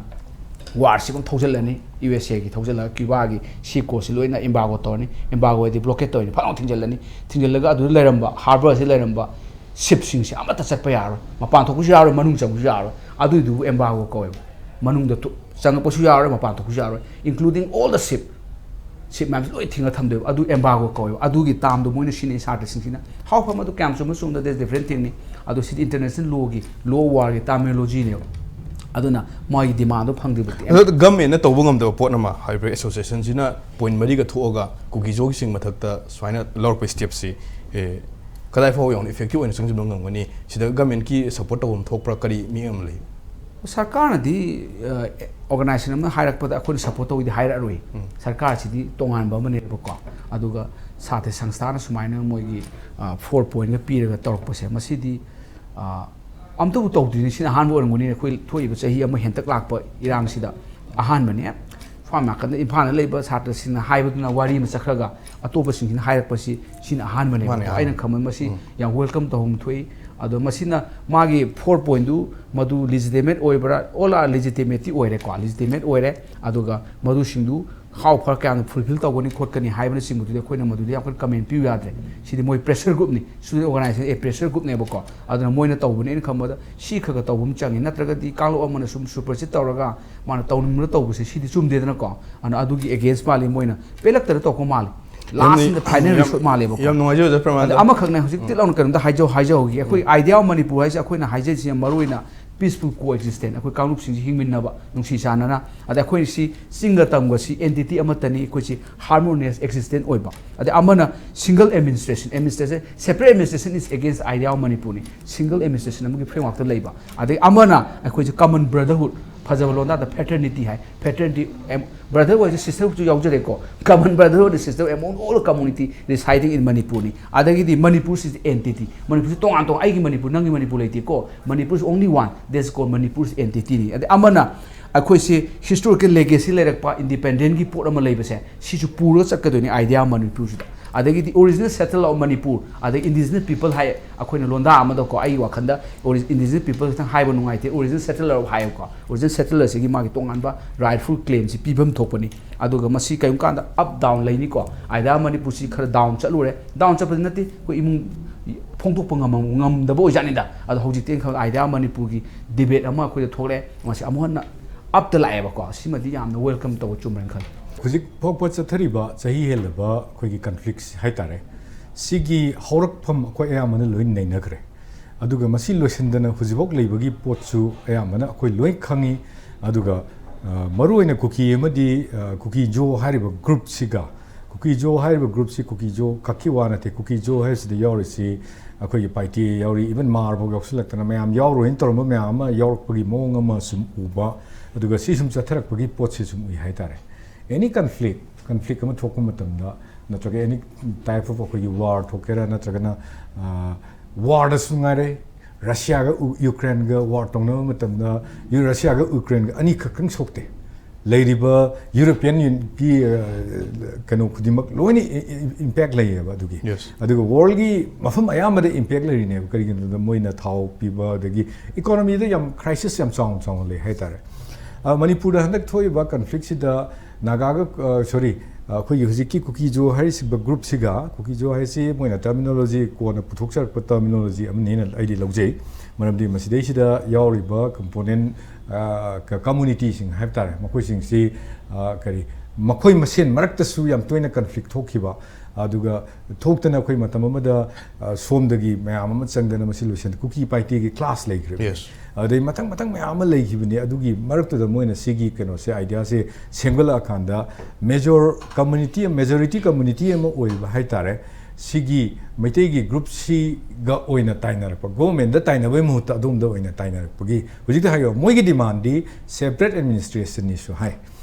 ꯋꯥꯔꯁꯤꯞ ꯑꯃ ꯊꯧꯖꯤꯜꯂꯅꯤ, ꯌꯨ ꯑꯦꯁ ꯑꯦꯒꯤ ꯊꯧꯖꯤꯜꯂꯒ ꯀ꯭ꯌꯨꯕꯥꯒꯤ ꯁꯤ ꯀꯣꯔꯁꯁꯤ ꯂꯣꯏꯅ ꯑꯦꯝꯕꯥꯔꯒꯣ ꯇꯧꯔꯅꯤ꯫ ꯑꯦꯝꯕꯥꯔꯒꯣ ꯍꯥꯏꯗꯤ ꯕ꯭ꯂꯣꯀꯦꯠ ꯇꯧꯔꯅꯤ, ꯐꯠ ꯂꯥꯎ ꯊꯤꯡꯖꯤꯜꯂꯅꯤ꯫ ꯊꯤꯡꯖꯤꯜꯂꯒ ꯑꯗꯨꯗ ꯂꯩꯔꯝꯕ, ꯍꯥꯔꯕꯔꯁꯤꯗ ꯂꯩꯔꯝꯕ ꯁꯤꯞꯁꯤꯡꯁꯦ ꯑꯃꯠꯇ ꯆꯠꯄ ꯌꯥꯔꯣꯏ, ꯃꯄꯥꯟ ꯊꯣꯛꯄꯁꯨ ꯌꯥꯔꯣꯏ, ꯃꯅꯨꯡ ꯆꯪꯕꯁꯨ ꯌꯥꯔꯣꯏ꯫ ꯑꯗꯨꯏꯗꯨꯕꯨ ꯑꯦꯝꯕꯥꯔꯒꯣ ꯀꯧꯋꯦꯕ꯫ ꯃꯅꯨꯡꯗ ꯊꯣ-, ꯆꯪꯉꯛꯄꯁꯨ ꯌꯥꯔꯣꯏ, ꯃꯄꯥꯟ ꯊꯣꯛꯄꯁꯨ ꯌꯥꯔꯣꯏ, including all the ship꯫ Shift ꯃꯌꯥꯝꯁꯤ ꯂꯣꯏ ꯊꯤꯡꯉ ꯊꯝꯗꯣꯏꯕ꯫ ꯑꯗꯨ ꯑꯦꯝꯕꯥꯔꯒꯣ ꯀꯧꯋꯦꯕ꯫ ꯑꯗꯨꯒꯤ ꯇꯥꯝꯗꯣ ꯃꯣꯏꯅ ꯁꯤꯖꯤꯟꯅꯩ ꯁꯥꯇ꯭ꯔꯁꯤꯡꯁꯤꯅ꯫ How far ꯃꯗꯨ ꯀꯌꯥꯝ ꯆꯨꯝꯕ ꯆꯨꯝꯗ, that's different thingꯅꯤ꯫ ꯑꯗꯣ ꯁꯤꯗꯤ ꯏꯟꯇꯔꯅꯦꯁꯅꯦꯜ ꯂꯣꯒꯤ, ꯂꯣ ꯋꯥꯔꯒꯤ ꯇꯔꯃꯤꯅꯣꯂꯣꯖꯤꯅꯦꯕ꯫ ꯑꯗꯨꯅ ꯃꯣꯏꯒꯤ ꯗꯤꯃꯥꯟꯗꯣ ꯐꯪꯗ꯭ꯔꯤꯕꯗꯤ ꯑꯗꯣ ꯒꯃꯦꯟꯅ ꯇꯧꯕ ꯉꯝꯗꯕ ꯄꯣꯠ ꯑꯃ ꯍꯥꯏꯕ꯭ꯔꯥ, ꯑꯦꯁꯣꯁꯤꯌꯦꯁꯟꯁꯤꯅ ꯄꯣꯏꯟ ꯃꯔꯤꯒ ꯊꯣꯛꯑꯒ ꯀꯨꯀꯤꯖꯣꯒꯤꯁꯤꯡ ꯃꯊꯛꯇ ꯁꯨꯃꯥꯏꯅ ꯂꯧꯔꯛꯄ ꯁ꯭ꯇꯦꯞꯁꯤ, ꯑꯦ, ꯀꯗꯥꯏ ꯐꯥꯎꯕ ꯌꯧꯅ ꯏꯐꯦꯛꯇꯤꯚ ꯑꯣꯏꯅ ꯆꯪꯁꯤꯟꯕ ꯉꯝꯒꯅꯤ? ꯁꯤꯗ ꯒꯃꯦꯟꯒꯤ ꯁꯄꯣꯔꯠ ꯇꯧꯐꯝ ꯊꯣꯛꯄ꯭ꯔꯥ? ꯀꯔꯤ ꯃꯤ ꯑꯃ ꯂꯩ? ꯁꯔꯀꯥꯔꯅꯗꯤ, ꯑ, ꯑꯣꯔꯒꯅꯥꯏꯖꯦꯁꯟ ꯑꯃꯅ ꯍꯥꯏꯔꯛꯄꯗ ꯑꯩꯈꯣꯏꯅ ꯁꯄꯣꯔꯠ ꯇꯧꯋꯤꯗꯤ ꯍꯥꯏꯔꯛꯑꯔꯣꯏ꯫ ꯎꯝ꯫ ꯁꯔꯀꯥꯔꯁꯤꯗꯤ ꯇꯣꯉꯥꯟꯕ ꯑꯃꯅꯦꯕꯀꯣ꯫ ꯑꯗꯨꯒ ꯁꯥꯇ꯭ꯔ ꯁꯪꯁꯊꯥꯅ ꯁꯨꯃꯥꯏꯅ ꯃꯣꯏꯒꯤ, ꯑ, ꯐꯣꯔ ꯄꯣꯏꯟꯒ ꯄꯤꯔꯒ ꯇꯧꯔꯛꯄꯁꯦ, ꯃꯁꯤꯗꯤ, ꯑ, ꯑꯝꯇꯕꯨ ꯇꯧꯗ꯭ꯔꯤꯅꯤ꯫ ꯁꯤꯅ ꯑꯍꯥꯟꯕ ꯑꯣꯏꯔꯝꯒꯅꯤ ꯑꯩꯈꯣꯏ ꯊꯣꯛꯏꯕ ꯆꯍꯤ ꯑꯃ ꯍꯦꯟꯇꯛ ꯂꯥꯛꯄ ꯏꯔꯥꯡꯁꯤꯗ ꯑꯍꯥꯟꯕꯅꯦ꯫ ꯁꯣꯝ ꯅꯥꯀꯟꯗ ꯏꯝꯐꯥꯜꯗ ꯂꯩꯕ ꯁꯥꯇ꯭ꯔꯁꯤꯡꯅ ꯍꯥꯏꯕꯗꯨꯅ ꯋꯥꯔꯤ ꯑꯃ ꯆꯠꯈ꯭ꯔꯒ ꯑꯇꯣꯞꯄꯁꯤꯡꯁꯤꯅ ꯍꯥꯏꯔꯛꯄꯁꯤ ꯁꯤꯅ ꯑꯍꯥꯟꯕꯅꯦꯕ꯫ ꯃꯥꯅꯦ, ꯑꯩꯅ ꯑꯍꯥꯟꯕ꯫ ꯈꯟꯕ ꯃꯁꯤ ꯎꯝ꯫ ꯌꯥꯝ ꯋꯦꯜꯀꯝ ꯇꯧꯐꯝ ꯊꯣꯛꯏ꯫ ꯑꯗꯣ ꯃꯁꯤꯅ ꯃꯥꯒꯤ ꯐꯣꯔ ꯄꯣꯏꯟꯗꯨ ꯃꯗꯨ ꯂꯤꯖꯤꯇꯤꯃꯦꯠ ꯑꯣꯏꯕ꯭ꯔꯥ? ꯑꯣꯜ ꯑꯥꯔ ꯂꯤꯖꯤꯇꯤꯃꯦꯠꯇꯤ ꯑꯣꯏꯔꯦꯀꯣ, ꯂꯤꯖꯤꯇꯤꯃꯦꯠ ꯑꯣꯏꯔꯦ꯫ ꯑꯗꯨꯒ ꯃꯗꯨꯁꯤꯡꯗꯨ how far ꯀꯌꯥꯝꯅ ꯐꯨꯜꯐꯤꯜ ꯇꯧꯒꯅꯤ ꯈꯣꯠꯀꯅꯤ ꯍꯥꯏꯕꯅꯆꯤꯡꯕꯗꯨꯗꯤ ꯑꯩꯈꯣꯏꯅ ꯃꯗꯨꯗ ꯌꯥꯝ ꯀꯟꯅ ꯀꯃꯦꯟ ꯄꯤꯌꯨ ꯌꯥꯗ꯭ꯔꯦ꯫ ꯁꯤꯗꯤ ꯃꯣꯏ ꯄ꯭ꯔꯦꯁꯔ ꯒ꯭ꯔꯨꯞꯅꯤ, ꯁ꯭ꯇꯨꯗꯦꯟ ꯑꯣꯔꯒꯅꯥꯏꯖꯦꯁꯟ ꯑꯦ ꯄ꯭ꯔꯦꯁꯔ ꯒ꯭ꯔꯨꯞꯅꯦꯕꯀꯣ꯫ ꯑꯗꯨꯅ ꯃꯣꯏꯅ ꯇꯧꯕꯅꯦ꯫ ꯑꯩꯅ ꯈꯟꯕꯗ ꯁꯤ ꯈꯔ ꯈꯔ ꯇꯧꯕ ꯑꯃ ꯆꯪꯉꯤ, ꯅꯠꯇ꯭ꯔꯒꯗꯤ ꯀꯥꯡꯂꯨꯞ ꯑꯃꯅ ꯁꯨꯝ ꯁꯨꯄꯔꯁꯤꯠ ꯇꯧꯔꯒ ꯃꯥꯅ ꯇꯧꯅꯤꯡꯕꯗ ꯇꯧꯕꯁꯦ ꯁꯤꯗꯤ ꯆꯨꯝꯗꯦꯗꯅꯀꯣ꯫ ꯑꯗꯨꯅ ꯑꯗꯨꯒꯤ ꯑꯦꯒꯦꯟꯁ ꯃꯥꯜꯂꯤ, ꯃꯣꯏꯅ ꯄꯦꯜꯂꯛꯇꯅ ꯇꯧꯔꯛꯄ ꯃꯥꯜꯂꯤ꯫ ꯌꯥꯝꯅ, ꯂꯥꯁꯇ ꯐꯥꯏꯅꯦꯜ ꯌꯥꯝ, ꯔꯤꯁꯣꯔꯠ ꯃꯥꯜꯂꯦꯕꯀꯣ꯫ ꯌꯥꯝ ꯅꯨꯡꯉꯥꯏꯖꯩ ꯑꯣꯖꯥ ꯄ꯭ꯔꯃꯥꯟꯗꯣ꯫ ꯑꯗ ꯑꯃꯈꯛꯅꯦ ꯍꯧꯖꯤꯛ ꯎꯝ꯫ ꯇꯤꯠ ꯂꯥꯎꯅ ꯀꯩꯅꯣꯝꯇ ꯍꯥꯏꯖꯧ-, ꯍꯥꯏꯖꯍꯧꯒꯦ꯫ ꯑꯩꯈꯣꯏ ꯎꯝ꯫ ꯑꯥꯏꯗꯤꯌꯥ ꯑꯣꯐ ꯃꯅꯤꯄꯨꯔ ꯍꯥꯏꯁꯦ ꯑꯩꯈꯣꯏꯅ ꯍꯥꯏꯖꯔꯤꯁꯦ ꯌꯥꯝ ꯃꯔꯨ ꯑꯣꯏꯅ peaceful coexistence, ꯑꯩꯈꯣꯏ ꯀꯥꯡꯂꯨꯞꯁꯤꯡꯁꯤ ꯍꯤꯡꯃꯤꯟꯅꯕ ꯅꯨꯡꯁꯤ ꯆꯥꯟꯅꯅ꯫ ꯑꯗ ꯑꯩꯈꯣꯏ ꯁꯤ ꯆꯤꯡꯒ ꯇꯝꯒ ꯁꯤ entity ꯑꯃꯠꯇꯅꯤ, ꯑꯩꯈꯣꯏꯁꯤ harmonious existence ꯑꯣꯏꯕ꯫ ꯑꯗ ꯑꯃꯅ single administration, administration, separate administration is against idea of ꯃꯅꯤꯄꯨꯔꯅꯤ꯫ Single administration ꯑꯃꯒꯤ frameworkꯇ ꯂꯩꯕ꯫ ꯑꯗꯩ ꯑꯃꯅ ꯑꯩꯈꯣꯏꯁꯦ common brotherhood, ꯐꯖꯕ ꯂꯣꯟꯗꯥꯗ fraternity ꯍꯥꯏ꯫ Fraternity, brotherhood ꯍꯥꯏꯁꯦ sisterhoodꯁꯨ ꯌꯥꯎꯖꯔꯦꯀꯣ꯫ Common brotherhood is sister among all community residing in ꯃꯅꯤꯄꯨꯔꯅꯤ꯫ ꯑꯗꯒꯤꯗꯤ ꯃꯅꯤꯄꯨꯔꯁꯤ entity, ꯃꯅꯤꯄꯨꯔꯁꯤ ꯇꯣꯉꯥꯟ ꯇꯣꯉꯥꯟ, ꯑꯩꯒꯤ ꯃꯅꯤꯄꯨꯔ, ꯅꯪꯒꯤ ꯃꯅꯤꯄꯨꯔ ꯂꯩꯇꯦꯀꯣ꯫ Manipur is only one, that's called Manipur entityꯅꯤ꯫ ꯑꯗꯩ ꯑꯃꯅ ꯑꯩꯈꯣꯏꯁꯦ historical legacy ꯂꯩꯔꯛꯄ independentꯀꯤ ꯄꯣꯠ ꯑꯃ ꯂꯩꯕꯁꯦ, ꯁꯤꯁꯨ ꯄꯨꯔꯒ ꯆꯠꯀꯗꯣꯏꯅꯤ idea ꯃꯅꯤꯄꯨꯔꯁꯤꯗ꯫ ꯑꯗꯒꯤꯗꯤ original settler of ꯃꯅꯤꯄꯨꯔ, ꯑꯗꯩ indigenous people ꯍꯥꯏ ꯑꯩꯈꯣꯏꯅ ꯂꯣꯟꯗꯥ ꯑꯃꯗꯀꯣ, ꯑꯩꯒꯤ ꯋꯥꯈꯜꯗ ori-, indigenous people ꯈꯤꯇꯪ ꯍꯥꯏꯕ ꯅꯨꯡꯉꯥꯏꯇꯦ, original settler ꯍꯥꯏꯌꯨꯀꯣ꯫ Original settlerꯁꯤꯒꯤ ꯃꯥꯒꯤ ꯇꯣꯉꯥꯟꯕ rightful claimꯁꯤ ꯄꯤꯐꯝ ꯊꯣꯛꯄꯅꯤ꯫ ꯑꯗꯨꯒ ꯃꯁꯤ ꯀꯔꯤꯒꯨꯝꯕ ꯀꯥꯟꯗ up down ꯂꯩꯅꯤꯀꯣ꯫ Idea ꯃꯅꯤꯄꯨꯔꯁꯤ ꯈꯔ down ꯆꯠꯂꯨꯔꯦ, down ꯆꯠꯄꯗꯤ ꯅꯠꯇꯦ, ꯑꯩꯈꯣꯏ ꯏꯃꯨꯡ ꯐꯣꯡꯗꯣꯛꯄ ꯉꯝꯃ-, ꯉꯝꯗꯕ ꯑꯣꯏꯖꯥꯠꯅꯤꯗ꯫ ꯑꯗꯣ ꯍꯧꯖꯤꯛꯇꯤ ꯑꯩꯅ ꯈꯪ-, idea ꯃꯅꯤꯄꯨꯔꯒꯤ debate ꯑꯃ ꯑꯩꯈꯣꯏꯗ ꯊꯣꯛꯂꯛꯑꯦ, ꯃꯁꯤ ꯑꯃꯨꯛ ꯍꯟꯅ upꯇ ꯂꯥꯛꯑꯦꯕꯀꯣ꯫ ꯁꯤꯃꯗꯤ ꯌꯥꯝꯅ welcome ꯇꯧꯕ ꯆꯨꯝꯃꯦꯅ ꯈꯜꯂꯤ꯫ ꯍꯧꯖꯤꯛ ꯐꯥꯎꯕ ꯆꯠꯊꯔꯤꯕ ꯆꯍꯤ ꯍꯦꯜꯂꯕ ꯑꯩꯈꯣꯏꯒꯤ conflicts ꯍꯥꯏꯇꯥꯔꯦ, ꯁꯤꯒꯤ ꯍꯧꯔꯛꯐꯝ ꯑꯩꯈꯣꯏ ꯑꯌꯥꯝꯕꯅ ꯂꯣꯏ ꯅꯩꯅꯈ꯭ꯔꯦ꯫ ꯑꯗꯨꯒ ꯃꯁꯤ ꯂꯣꯏꯁꯤꯟꯗꯅ ꯍꯧꯖꯤꯛꯐꯥꯎ ꯂꯩꯕꯒꯤ ꯄꯣꯠꯁꯨ ꯑꯌꯥꯝꯕꯅ ꯑꯩꯈꯣꯏ ꯂꯣꯏ ꯈꯪꯉꯤ꯫ ꯑꯗꯨꯒ, ꯑ, ꯃꯔꯨꯑꯣꯏꯅ ꯀꯨꯀꯤ ꯑꯃꯗꯤ, ꯑ, ꯀꯨꯀꯤ ꯖꯣ ꯍꯥꯏꯔꯤꯕ groupꯁꯤꯒ, ꯀꯨꯀꯤ ꯖꯣ ꯍꯥꯏꯔꯤꯕ groupꯁꯤ ꯀꯨꯀꯤ ꯖꯣ ꯈꯛꯀꯤ ꯋꯥ ꯅꯠꯇꯦ, ꯀꯨꯀꯤ ꯖꯣ ꯍꯥꯏꯔꯤꯁꯤꯗ ꯌꯥꯎꯔꯤꯁꯤ ꯑꯩꯈꯣꯏꯒꯤ ꯄꯥꯏꯇꯦ ꯌꯥꯎꯔꯤ, even ꯃꯥꯔꯐꯥꯎ ꯌꯥꯎꯁꯤꯜꯂꯛꯇꯅ ꯃꯌꯥꯝ ꯌꯥꯎꯔꯣꯏꯅ ꯇꯧꯔꯝꯕ ꯃꯌꯥꯝ ꯑꯃ ꯌꯥꯎꯔꯛꯄꯒꯤ ꯃꯑꯣꯡ ꯑꯃ ꯁꯨꯝ ꯎꯕ, ꯑꯗꯨꯒ ꯁꯤ ꯁꯨꯝ ꯆꯠꯊꯔꯛꯄꯒꯤ ꯄꯣꯠꯁꯤ ꯁꯨꯝ ꯎꯏ ꯍꯥꯏꯇꯥꯔꯦ꯫ Any conflict, conflict ꯑꯃ ꯊꯣꯛꯄ ꯃꯇꯝꯗ, ꯅꯠꯇ꯭ꯔꯒ any type of ꯑꯩꯈꯣꯏꯒꯤ war ꯊꯣꯛꯀꯦꯔꯥ, ꯅꯠꯇ꯭ꯔꯒꯅ, ꯑ, warꯗꯁꯨ ꯉꯥꯏꯔꯦ, ꯔꯁꯤꯌꯥꯒ ꯎ-, ꯌꯨꯀ꯭ꯔꯦꯟꯒ war ꯇꯧꯅꯕ ꯃꯇꯝꯗ, ꯌꯨ-, ꯔꯁꯤꯌꯥꯒ ꯌꯨꯀ꯭ꯔꯦꯟꯒ ꯑꯅꯤꯈꯛꯇꯪ ꯁꯣꯛꯇꯦ, ꯂꯩꯔꯤꯕ European Unionꯒꯤ, ꯑ, ꯀꯩꯅꯣ ꯈꯨꯗꯤꯡꯃꯛ ꯂꯣꯏꯅ ꯏ-, ꯏ-, impact ꯂꯩꯌꯦꯕ ꯑꯗꯨꯒꯤ꯫ Yes. ꯑꯗꯨꯒ worldꯒꯤ ꯃꯐꯝ ꯑꯌꯥꯝꯕꯗ impact ꯂꯩꯔꯤꯅꯦꯕ꯫ ꯀꯔꯤꯒꯤꯅꯣꯗ ꯃꯣꯏꯅ ꯊꯥꯎ ꯄꯤꯕ, ꯑꯗꯒꯤ economyꯗ ꯌꯥꯝ crisis ꯌꯥꯝ ꯆꯥꯎꯅ ꯆꯥꯎꯅ ꯂꯩ ꯍꯥꯏꯇꯥꯔꯦ꯫ ꯑ, ꯃꯅꯤꯄꯨꯔꯗ ꯍꯟꯗꯛ ꯊꯣꯛꯏꯕ conflictꯁꯤꯗ ꯅꯥꯒꯥꯒ, ꯑ, sorry, ꯑ, ꯑꯩꯈꯣꯏꯒꯤ ꯍꯧꯖꯤꯛꯀꯤ ꯀꯨꯀꯤꯖꯣ ꯍꯥꯏꯔꯤꯁꯤꯕ groupꯁꯤꯒ, ꯀꯨꯀꯤꯖꯣ ꯍꯥꯏꯁꯤ ꯃꯣꯏꯅ terminology ꯀꯣꯟꯅ ꯄꯨꯊꯣꯛꯆꯔꯛꯄ terminology ꯑꯃꯅꯤꯅ ꯑꯩꯗꯤ ꯂꯧꯖꯩ꯫ ꯃꯔꯝꯗꯤ ꯃꯁꯤꯗꯩꯁꯤꯗ ꯌꯥꯎꯔꯤꯕ component, ꯑ, ꯀ-, communityꯁꯤꯡ ꯍꯥꯏꯕ ꯇꯥꯔꯦ, ꯃꯈꯣꯏꯁꯤꯡꯁꯤ, ꯑ, ꯀꯔꯤ, ꯃꯈꯣꯏ ꯃꯁꯦꯟ ꯃꯔꯛꯇꯁꯨ ꯌꯥꯝ ꯇꯣꯏꯅ conflict ꯊꯣꯛꯈꯤꯕ, ꯑꯗꯨꯒ ꯊꯣꯛꯇꯅ ꯑꯩꯈꯣꯏ ꯃꯇꯝ ꯑꯃꯗ, ꯑ, ꯁꯣꯝꯗꯒꯤ ꯃꯌꯥꯝ ꯑꯃ ꯆꯪꯗꯅ ꯃꯁꯤ ꯂꯣꯏꯁꯤꯟ, ꯀꯨꯀꯤ ꯄꯥꯏꯇꯦꯒꯤ ꯀ꯭ꯂꯥꯁ ꯂꯩꯈ꯭ꯔꯦ꯫ Yes. ꯑꯗꯩ ꯃꯊꯪ ꯃꯊꯪ ꯃꯌꯥꯝ ꯑꯃ ꯂꯩꯈꯤꯕꯅꯤ꯫ ꯑꯗꯨꯒꯤ ꯃꯔꯛꯇꯨꯗ ꯃꯣꯏꯅ ꯁꯤꯒꯤ ꯀꯩꯅꯣꯁꯦ, ꯑꯥꯏꯗꯤꯌꯥꯁꯦ ꯁꯦꯝꯒꯠꯂꯛꯑꯀꯥꯟꯗ, ꯃꯦꯖꯣꯔ ꯀꯝꯃꯨꯅꯤꯇꯤ, ꯃꯦꯖꯣꯔꯤꯇꯤ ꯀꯝꯃꯨꯅꯤꯇꯤ ꯑꯃ ꯑꯣꯏꯕ ꯍꯥꯏꯇꯥꯔꯦ, ꯁꯤꯒꯤ ꯃꯩꯇꯩꯒꯤ ꯒ꯭ꯔꯨꯞꯁꯤꯒ ꯑꯣꯏꯅ ꯇꯥꯏꯅꯔꯛꯄ, ꯒꯣꯚꯔꯟꯃꯦꯟꯗ ꯇꯥꯏꯅꯕꯒꯤ ꯃꯍꯨꯠꯇ ꯑꯗꯣꯝꯗ ꯑꯣꯏꯅ ꯇꯥꯏꯅꯔꯛꯄꯒꯤ, ꯍꯧꯖꯤꯛꯇ ꯍꯥꯏꯈ꯭ꯔꯕ ꯃꯣꯏꯒꯤ ꯗꯤꯃꯥꯟꯗꯤ ꯁꯦꯄꯔꯦꯠ ꯑꯦꯗꯃꯤꯅꯤꯁꯇ꯭ꯔꯦꯁꯟꯅꯤꯁꯨ ꯍꯥꯏ꯫